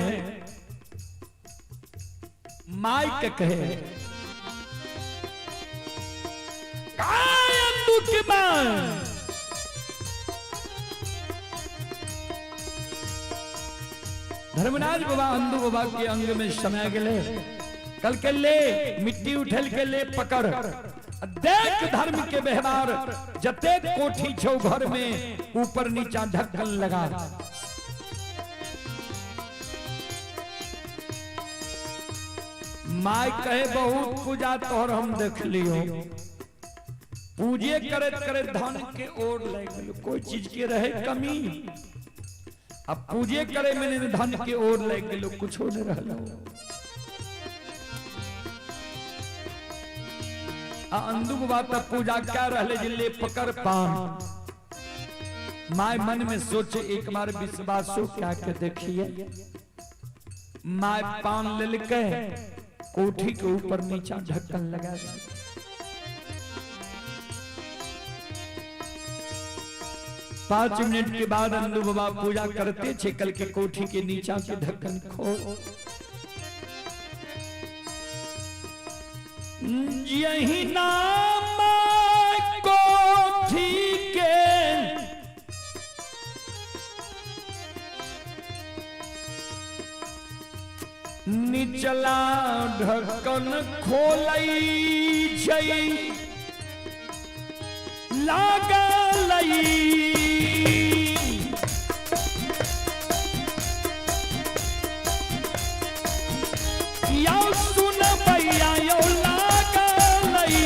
माई के कहे काय अंधू के मां, धर्मराज बाबा अंधू बाबा के अंग में समा गेले। कल के ले मिट्टी उठल के ले पकड़ देख धर्म के व्यवहार, जते कोठी छो घर में ऊपर नीचा ढक्कन लगा। माय कहे बहुत पूजा तोहर हम देख लियो, पूजे करत करत धन के ओर लग गेलो, कोई चीज के रहे कमी। अब पूजे करे में धन के ओर लग गेलो, कुछो नहीं रहलो। अंधू बाबा तब पूजा क्या रहले जिले पकड़ पान। My मन में सोचे एक बार विश्वासो क्या के देखिए। My पान लेलके कोठी के ऊपर नीचा ढक्कन लगा दिया। 5 मिनट के बाद अंधू बाबा पूजा करते छे, कल के कोठी के नीचा के ढक्कन खो। यही नाम कोठी के निचला ढक्कन खोलई छै लागलई। यौ सुन भैया यौ लागलई,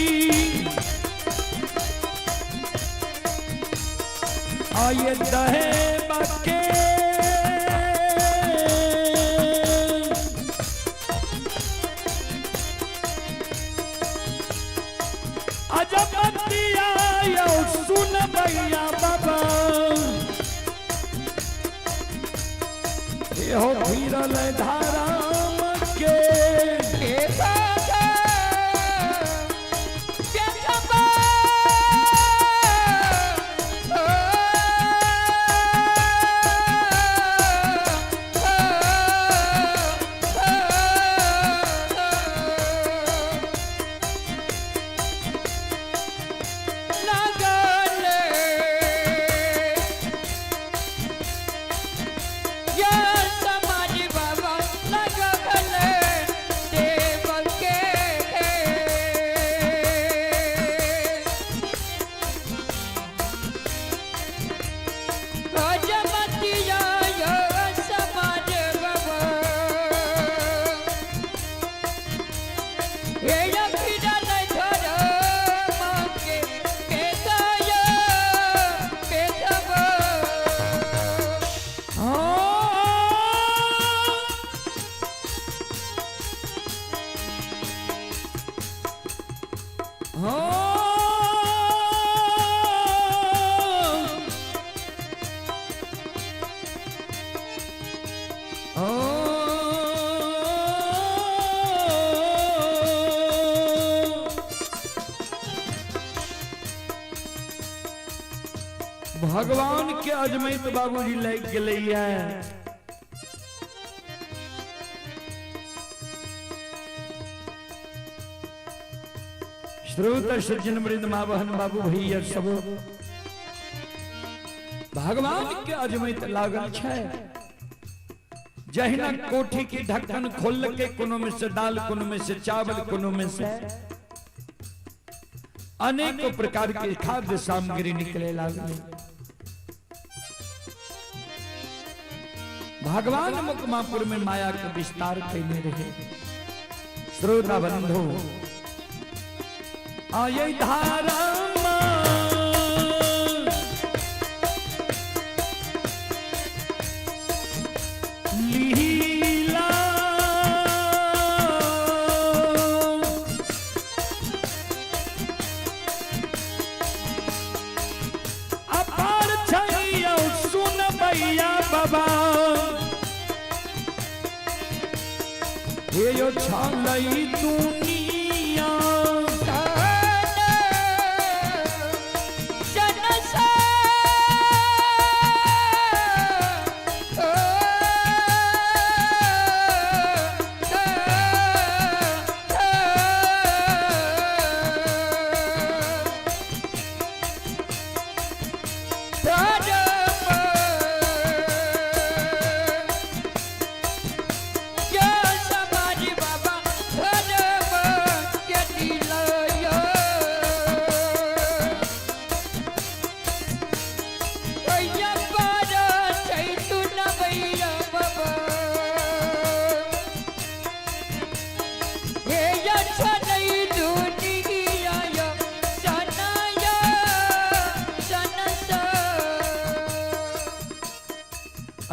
आये दहे बके अजबतिया यौ सुन भैया बाबा, हो फिरल धाराम के। भगवान के अजमैत बाबूजी लग गेलै। श्रोत सज्जन वृंद माँ बहन बाबू भैया सब भगवान के अजमैत लागल छै। जहिना कोठी के ढक्कन खोल के कोनो में से दाल, कोनो में से चावल, कोनो में से अनेकों प्रकार के खाद्य सामग्री निकले लागल। भगवान मुकमापुर में माया के विस्तार कैने रहे। श्रोता बंधु आये धारा लीला हे यो छालई दुनिया।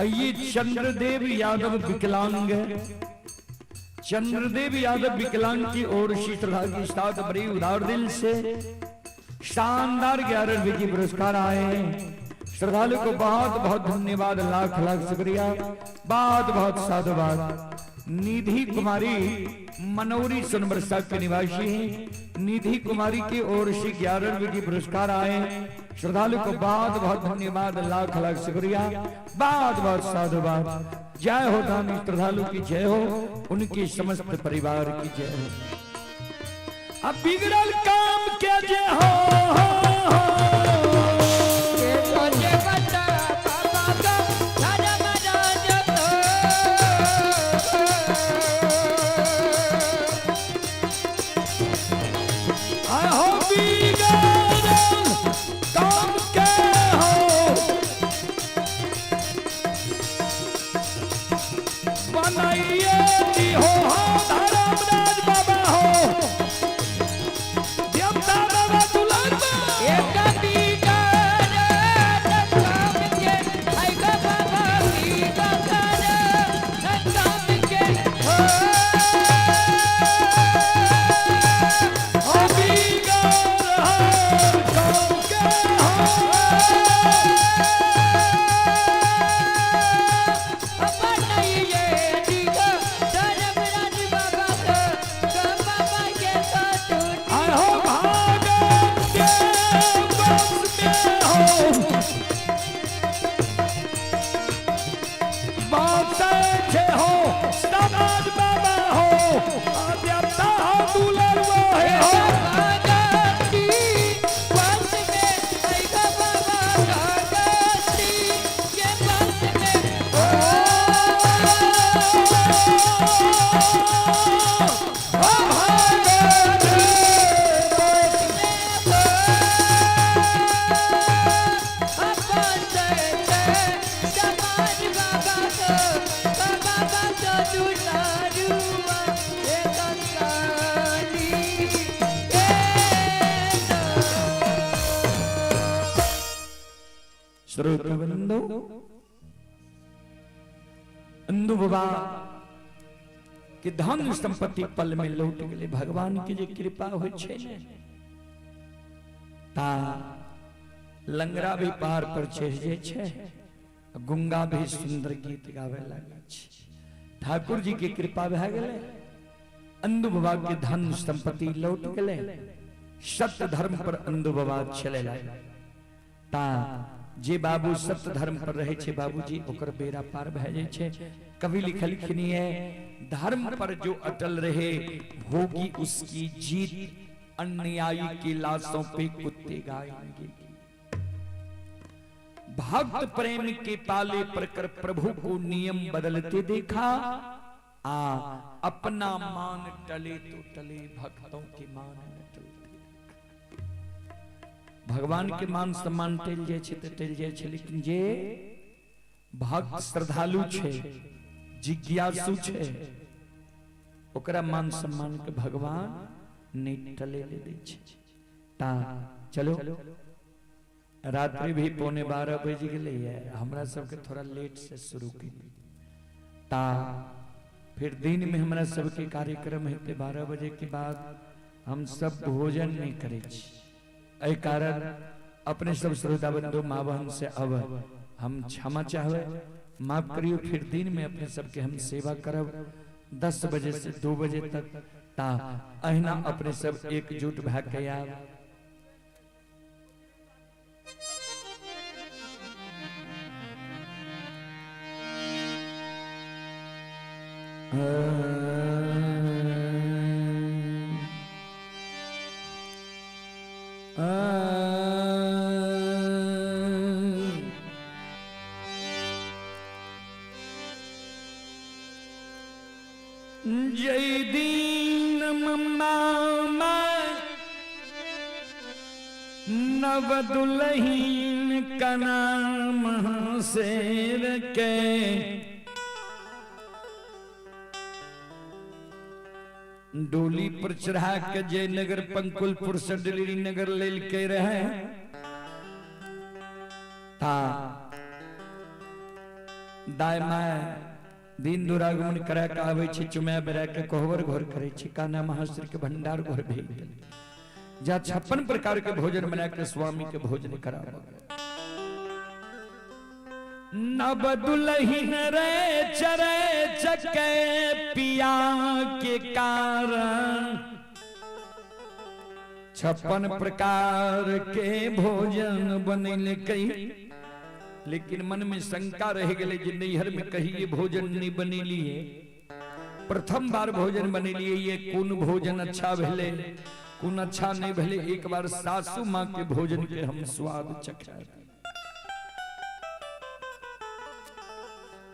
ये चंद्रदेव यादव विकलांग है। चंद्रदेव यादव विकलांग की ओर से श्रद्धा के साथ बड़ी उदार दिल से शानदार 11 रुपए की पुरस्कार आए हैं। श्रद्धालु को बहुत बहुत धन्यवाद, लाख लाख शुक्रिया, बहुत बहुत साधुवाद। निधि कुमारी मनौरी सोनबरसा के निवासी हैं। निधि कुमारी की ओर से 11 रुपए की पुरस्कार आए। श्रद्धालु को बहुत बहुत धन्यवाद, लाख लाख शुक्रिया, बहुत बहुत साधुवाद। जय हो दानी श्रद्धालु की जय हो, उनके समस्त परिवार की जय हो। अब बिगड़ल काम के जय हो, हो, हो। के धन संपत्ति पल में लौट गए। भगवान के जे कृपा हो छे ने ता लंगड़ा भी पार पर चढ़ जाय छे, गुंगा भी सुंदर गीत गावे लागे छे। ठाकुर जी के कृपा भए गेलै, अंधु बाबा के धन संपत्ति लौट गेलै, सत्य धर्म पर अंधु बाबा चले लागे। ता जे बाबू सत्य धर्म पर रहे छे बाबूजी ओकर बेड़ा पार भए जाय छे। कवि लिखलखिन है, धर्म पर जो अटल रहे होगी उसकी जीत, अन्यायी की लाशों पे कुत्ते गाएंगे। भक्त प्रेम के पाले पर कर प्रभु को नियम बदलते देखा, आ अपना मान टले तो टले भक्तों के मान न टलते। भगवान के मान सम्मान टल जाय छे तो टल जाय छे, लेकिन जे भक्त श्रद्धालु छे, जिज्ञासु छे, ओकरा मान सम्मान के भगवान नहीं टले ले दै छे। ता चलो रात्रि भी 11:45 बज गेलै है, हमरा सबके थोड़ा लेट से शुरू केली। ता फिर दिन में हमरा सबके कार्यक्रम हेतै 12 बजे के बाद हम सब भोजन नहीं करै छी। एहि कारण अपने सब श्रोता बंधु माँ बहन से अब हम क्षमा चाहबै, माफ करियो। फिर दिन में अपने सबके हम सेवा करब। 10 बजे से 2 बजे तक। ता अहिना अपने सब एकजुट भए के आयब। जय दीन मम्मा नव दुलहीन का नाम शेर के डोली पर चढ़ा के जयनगर पंकुलपुर से डिलीरी नगर लेल के रहे था। दाय my दिन दुरागमन करा के आवे छी, चुमै बेरा के कोहबर घर करे छी, काना महाश्री के भंडार घर भेज देल जा 56 प्रकार के भोजन बना के स्वामी के भोजन कराबो। नव दुलहिन रे चरे चके पिया के कारण 56 प्रकार के भोजन बनल कई, लेकिन मन में शंका रह गई जे नैहर में कहिए भोजन नहीं बनेलिए, प्रथम बार भोजन बनेलिए, ये कौन भोजन अच्छा भेले कौन अच्छा नहीं भेले, एक बार सासू माँ के भोजन के हम स्वाद चखाए।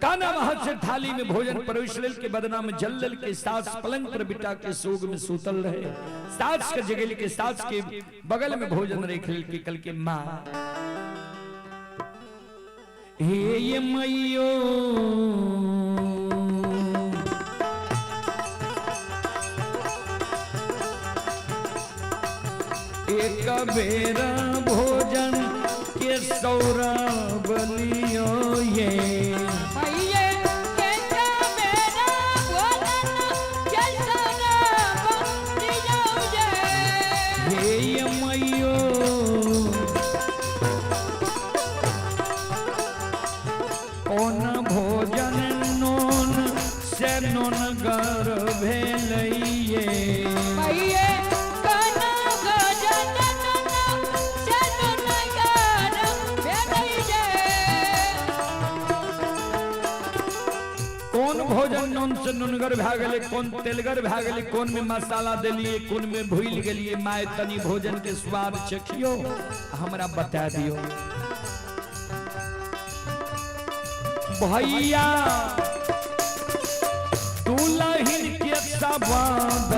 काना वहां से थाली में भोजन परोस लेल के बदना में जल लेल के सास पलंग पर बिटा के सोग में सूतल रहे, सास के जगह के सास के बगल में भोजन रख लेल के कल के माँ हे ये मैयो एक बेरा भोजन के सौरभ लियो ये भोजन नोन से नोनगर भेलैये कौन भोजन नोन से नुनगर भए गेलै, कौन तेलगर भए गेलै, कौन में मसाला देलिए, कौन में भूल गेलिए, माय तनी भोजन के स्वाद चखियो हमरा बता दियो। भैया दुलहिन के सवाद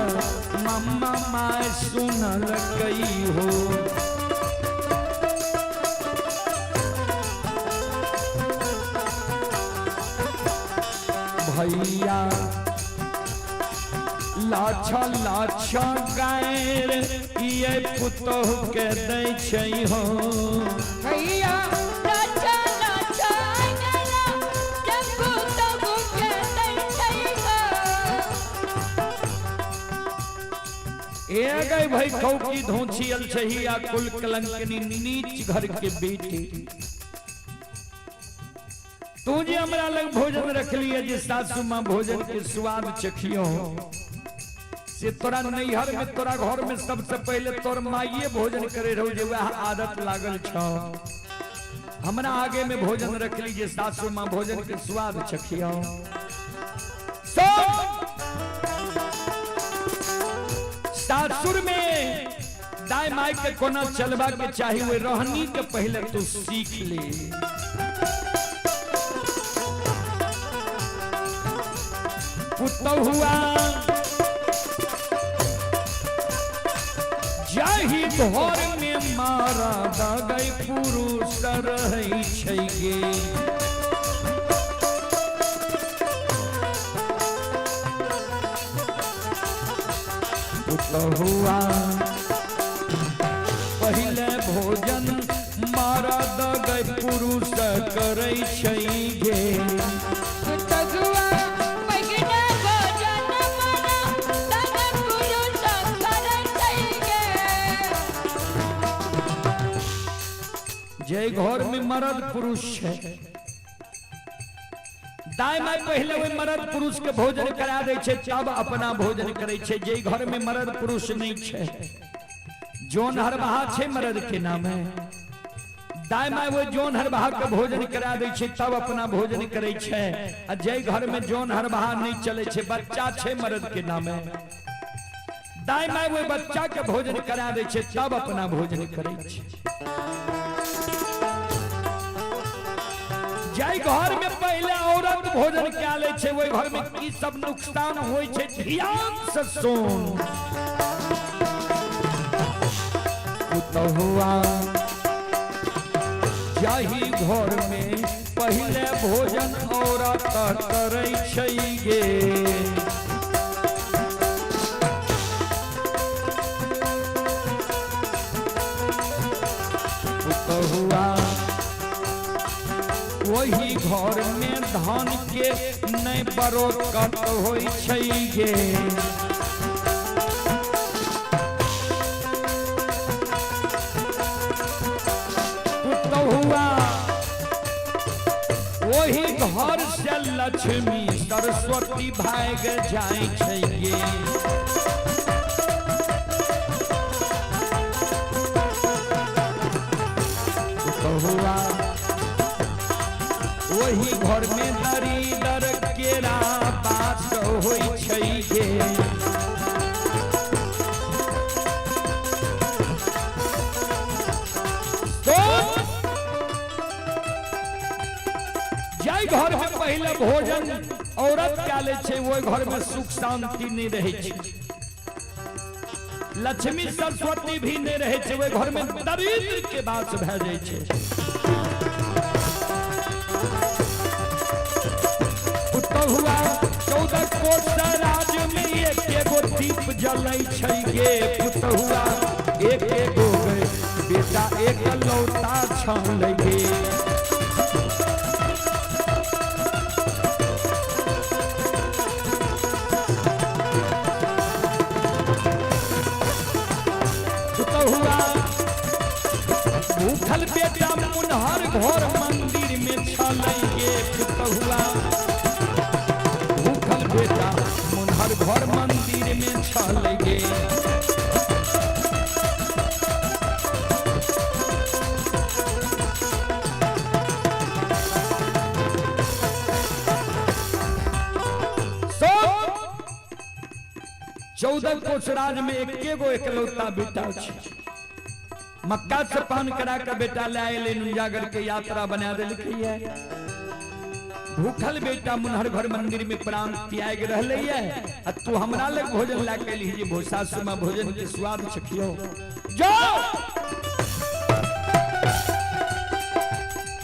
मम्मा my सुनल कई हो, भैया लाछा लाछा गायर ये पुतोह के दै छै हो, भैया लाछा लाछा ए गई भाई कौकी धोछियल छही आ कुल कलंकनी नीच घर के बेटी, तू जे हमरा लग भोजन रखलिए जे सासू माँ भोजन के स्वाद चखियो से तोरा नैहर में तोरा घर में सबसे पहले तोर माइये भोजन करे रहो जे वह आदत लागल छौ, हमरा आगे में भोजन रखली जे सासू माँ भोजन के स्वाद चखियो। सासुर में दाय my के कोना चलबा के चाही वे रहनी के पहले तू सीख ले। पुतहुआ जाही घर में मारा दगै पुरुष रहै छै गे, पुतहुआ पहले भोजन मारा दगै पुरुष करै छै गे, पुतहुआ पहले भोजन मारा दगै पुरुष करै छै गे। जे घर में मर्द पुरुष है, दाय my पहिले ओहि मर्द पुरुष के भोजन करा दै छै, तब अपना भोजन करै छै। जे घर में मर्द पुरुष नहीं छै, जोन हरबाहा छै मर्द के नाम है, दाय my वो जोन हरबाहा के भोजन करा दै छै तब अपना भोजन करै छै। आ जे घर में जोन हरबाहा नहीं चले छै, बच्चा छै मर्द के नाम है, दाय my वो बच्चा के भोजन करा दै छै तब अपना भोजन करै छै। जाहि घर में पहले औरत भोजन कए लै छै ओहि घर में की सब नुकसान होइ छै ध्यान से सुन। पुतहुआ जाहि घर में पहले भोजन औरत करै छै गे, पुतहुआ वही घर में धान के नहीं बरकत होइ छै गे। पुतहुआ वही घर से लक्ष्मी सरस्वती भाग जाइ छै गे। पुतहुआ वही घर में दरिदर केरा बास होइ छै गे। जाहि घर में पहले भोजन औरत कए लै छै ओहि घर में सुख शांति नहीं रहै छै, लक्ष्मी सरस्वती भी नहीं रहै छै, ओहि घर में दरिद्र के वास भए जाइ छै। पुतहुआ 14 कोस राज में एक एगो दीप जलै छै गे। पुतहुआ एक एगो बेटा एक लौता छलै गे। पुतहुआ भूखल बेटा मुनहर घर मंदिर में छलै गे। पुतहुआ भूखल बेटा मुनहर घर मंदिर में छलै गे। चौदह कोस राज में एके गो एकलौता बेटा छै, मक्का से पान करा के बेटा ले आए नुंजागर के यात्रा बना दिलकै। भूखल बेटा मुनहर घर मंदिर में प्राण त्याग रहले है, आ तू हमरा लग भोजन ला के लीजिए, सासु मां भोजन के स्वाद चखियो। जाओ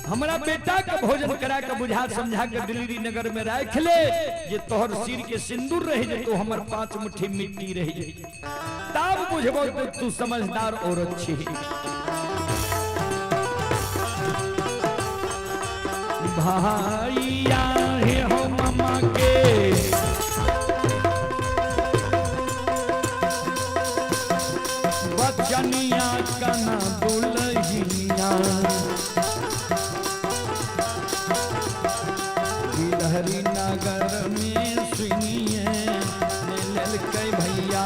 हमरा बेटा के भोजन करा के बुझा समझा के दिल्ली नगर में राख ले, जे तोहर सिर के सिंदूर रह जे तो हमर 5 मुट्ठी मिट्टी रह जे, तब बुझबो तो तू समझदार औरत छी। भाइया हे हो मामा के बचनिया कना दुलहिया, गिलहरी नगर में सुनिए लेलकै भैया।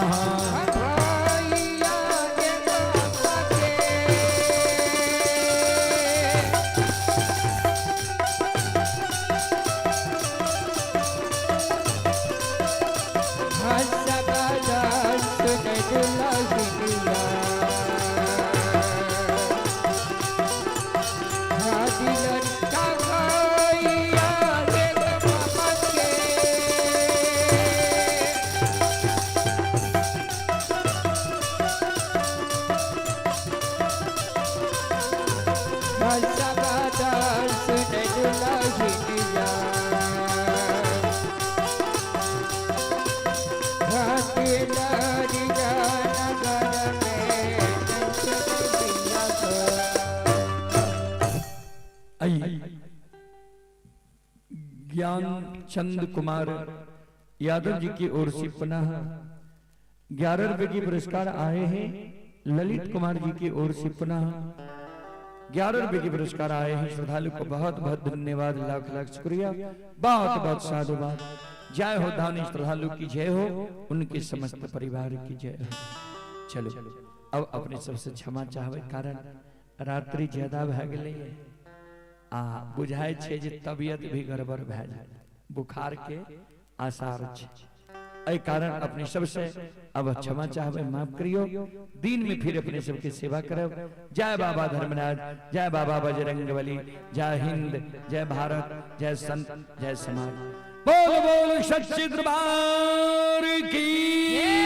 ज्ञान चंद कुमार यादव जी की ओर से पुनः 11 रुपए की पुरस्कार आए हैं। ललित कुमार जी की ओर से पुनः 11 रुपए के पुरस्कार आए हैं। श्रद्धालु को बहुत बहुत धन्यवाद, लाख लाख शुक्रिया, बहुत बहुत साधुवाद। जय हो दानी श्रद्धालु की जय हो, उनके समस्त परिवार की जय हो। चलो अब अपने सबसे क्षमा चाहबे, कारण रात्रि ज्यादा भए गेलै आ बुझाइ छै जे तबियत भी गड़बड़ भए जाय, बुखार के आसार छै। एहि कारण अपने सबसे अब क्षमा चाहबे, माफ करियो। दिन में फिर अपने सबके सेवा करब। जय बाबा धर्मराज, जय बाबा बजरंगबली, जय हिंद, जय भारत, जय संत, जय समाज। बोल बोल सच्चे दरबार की।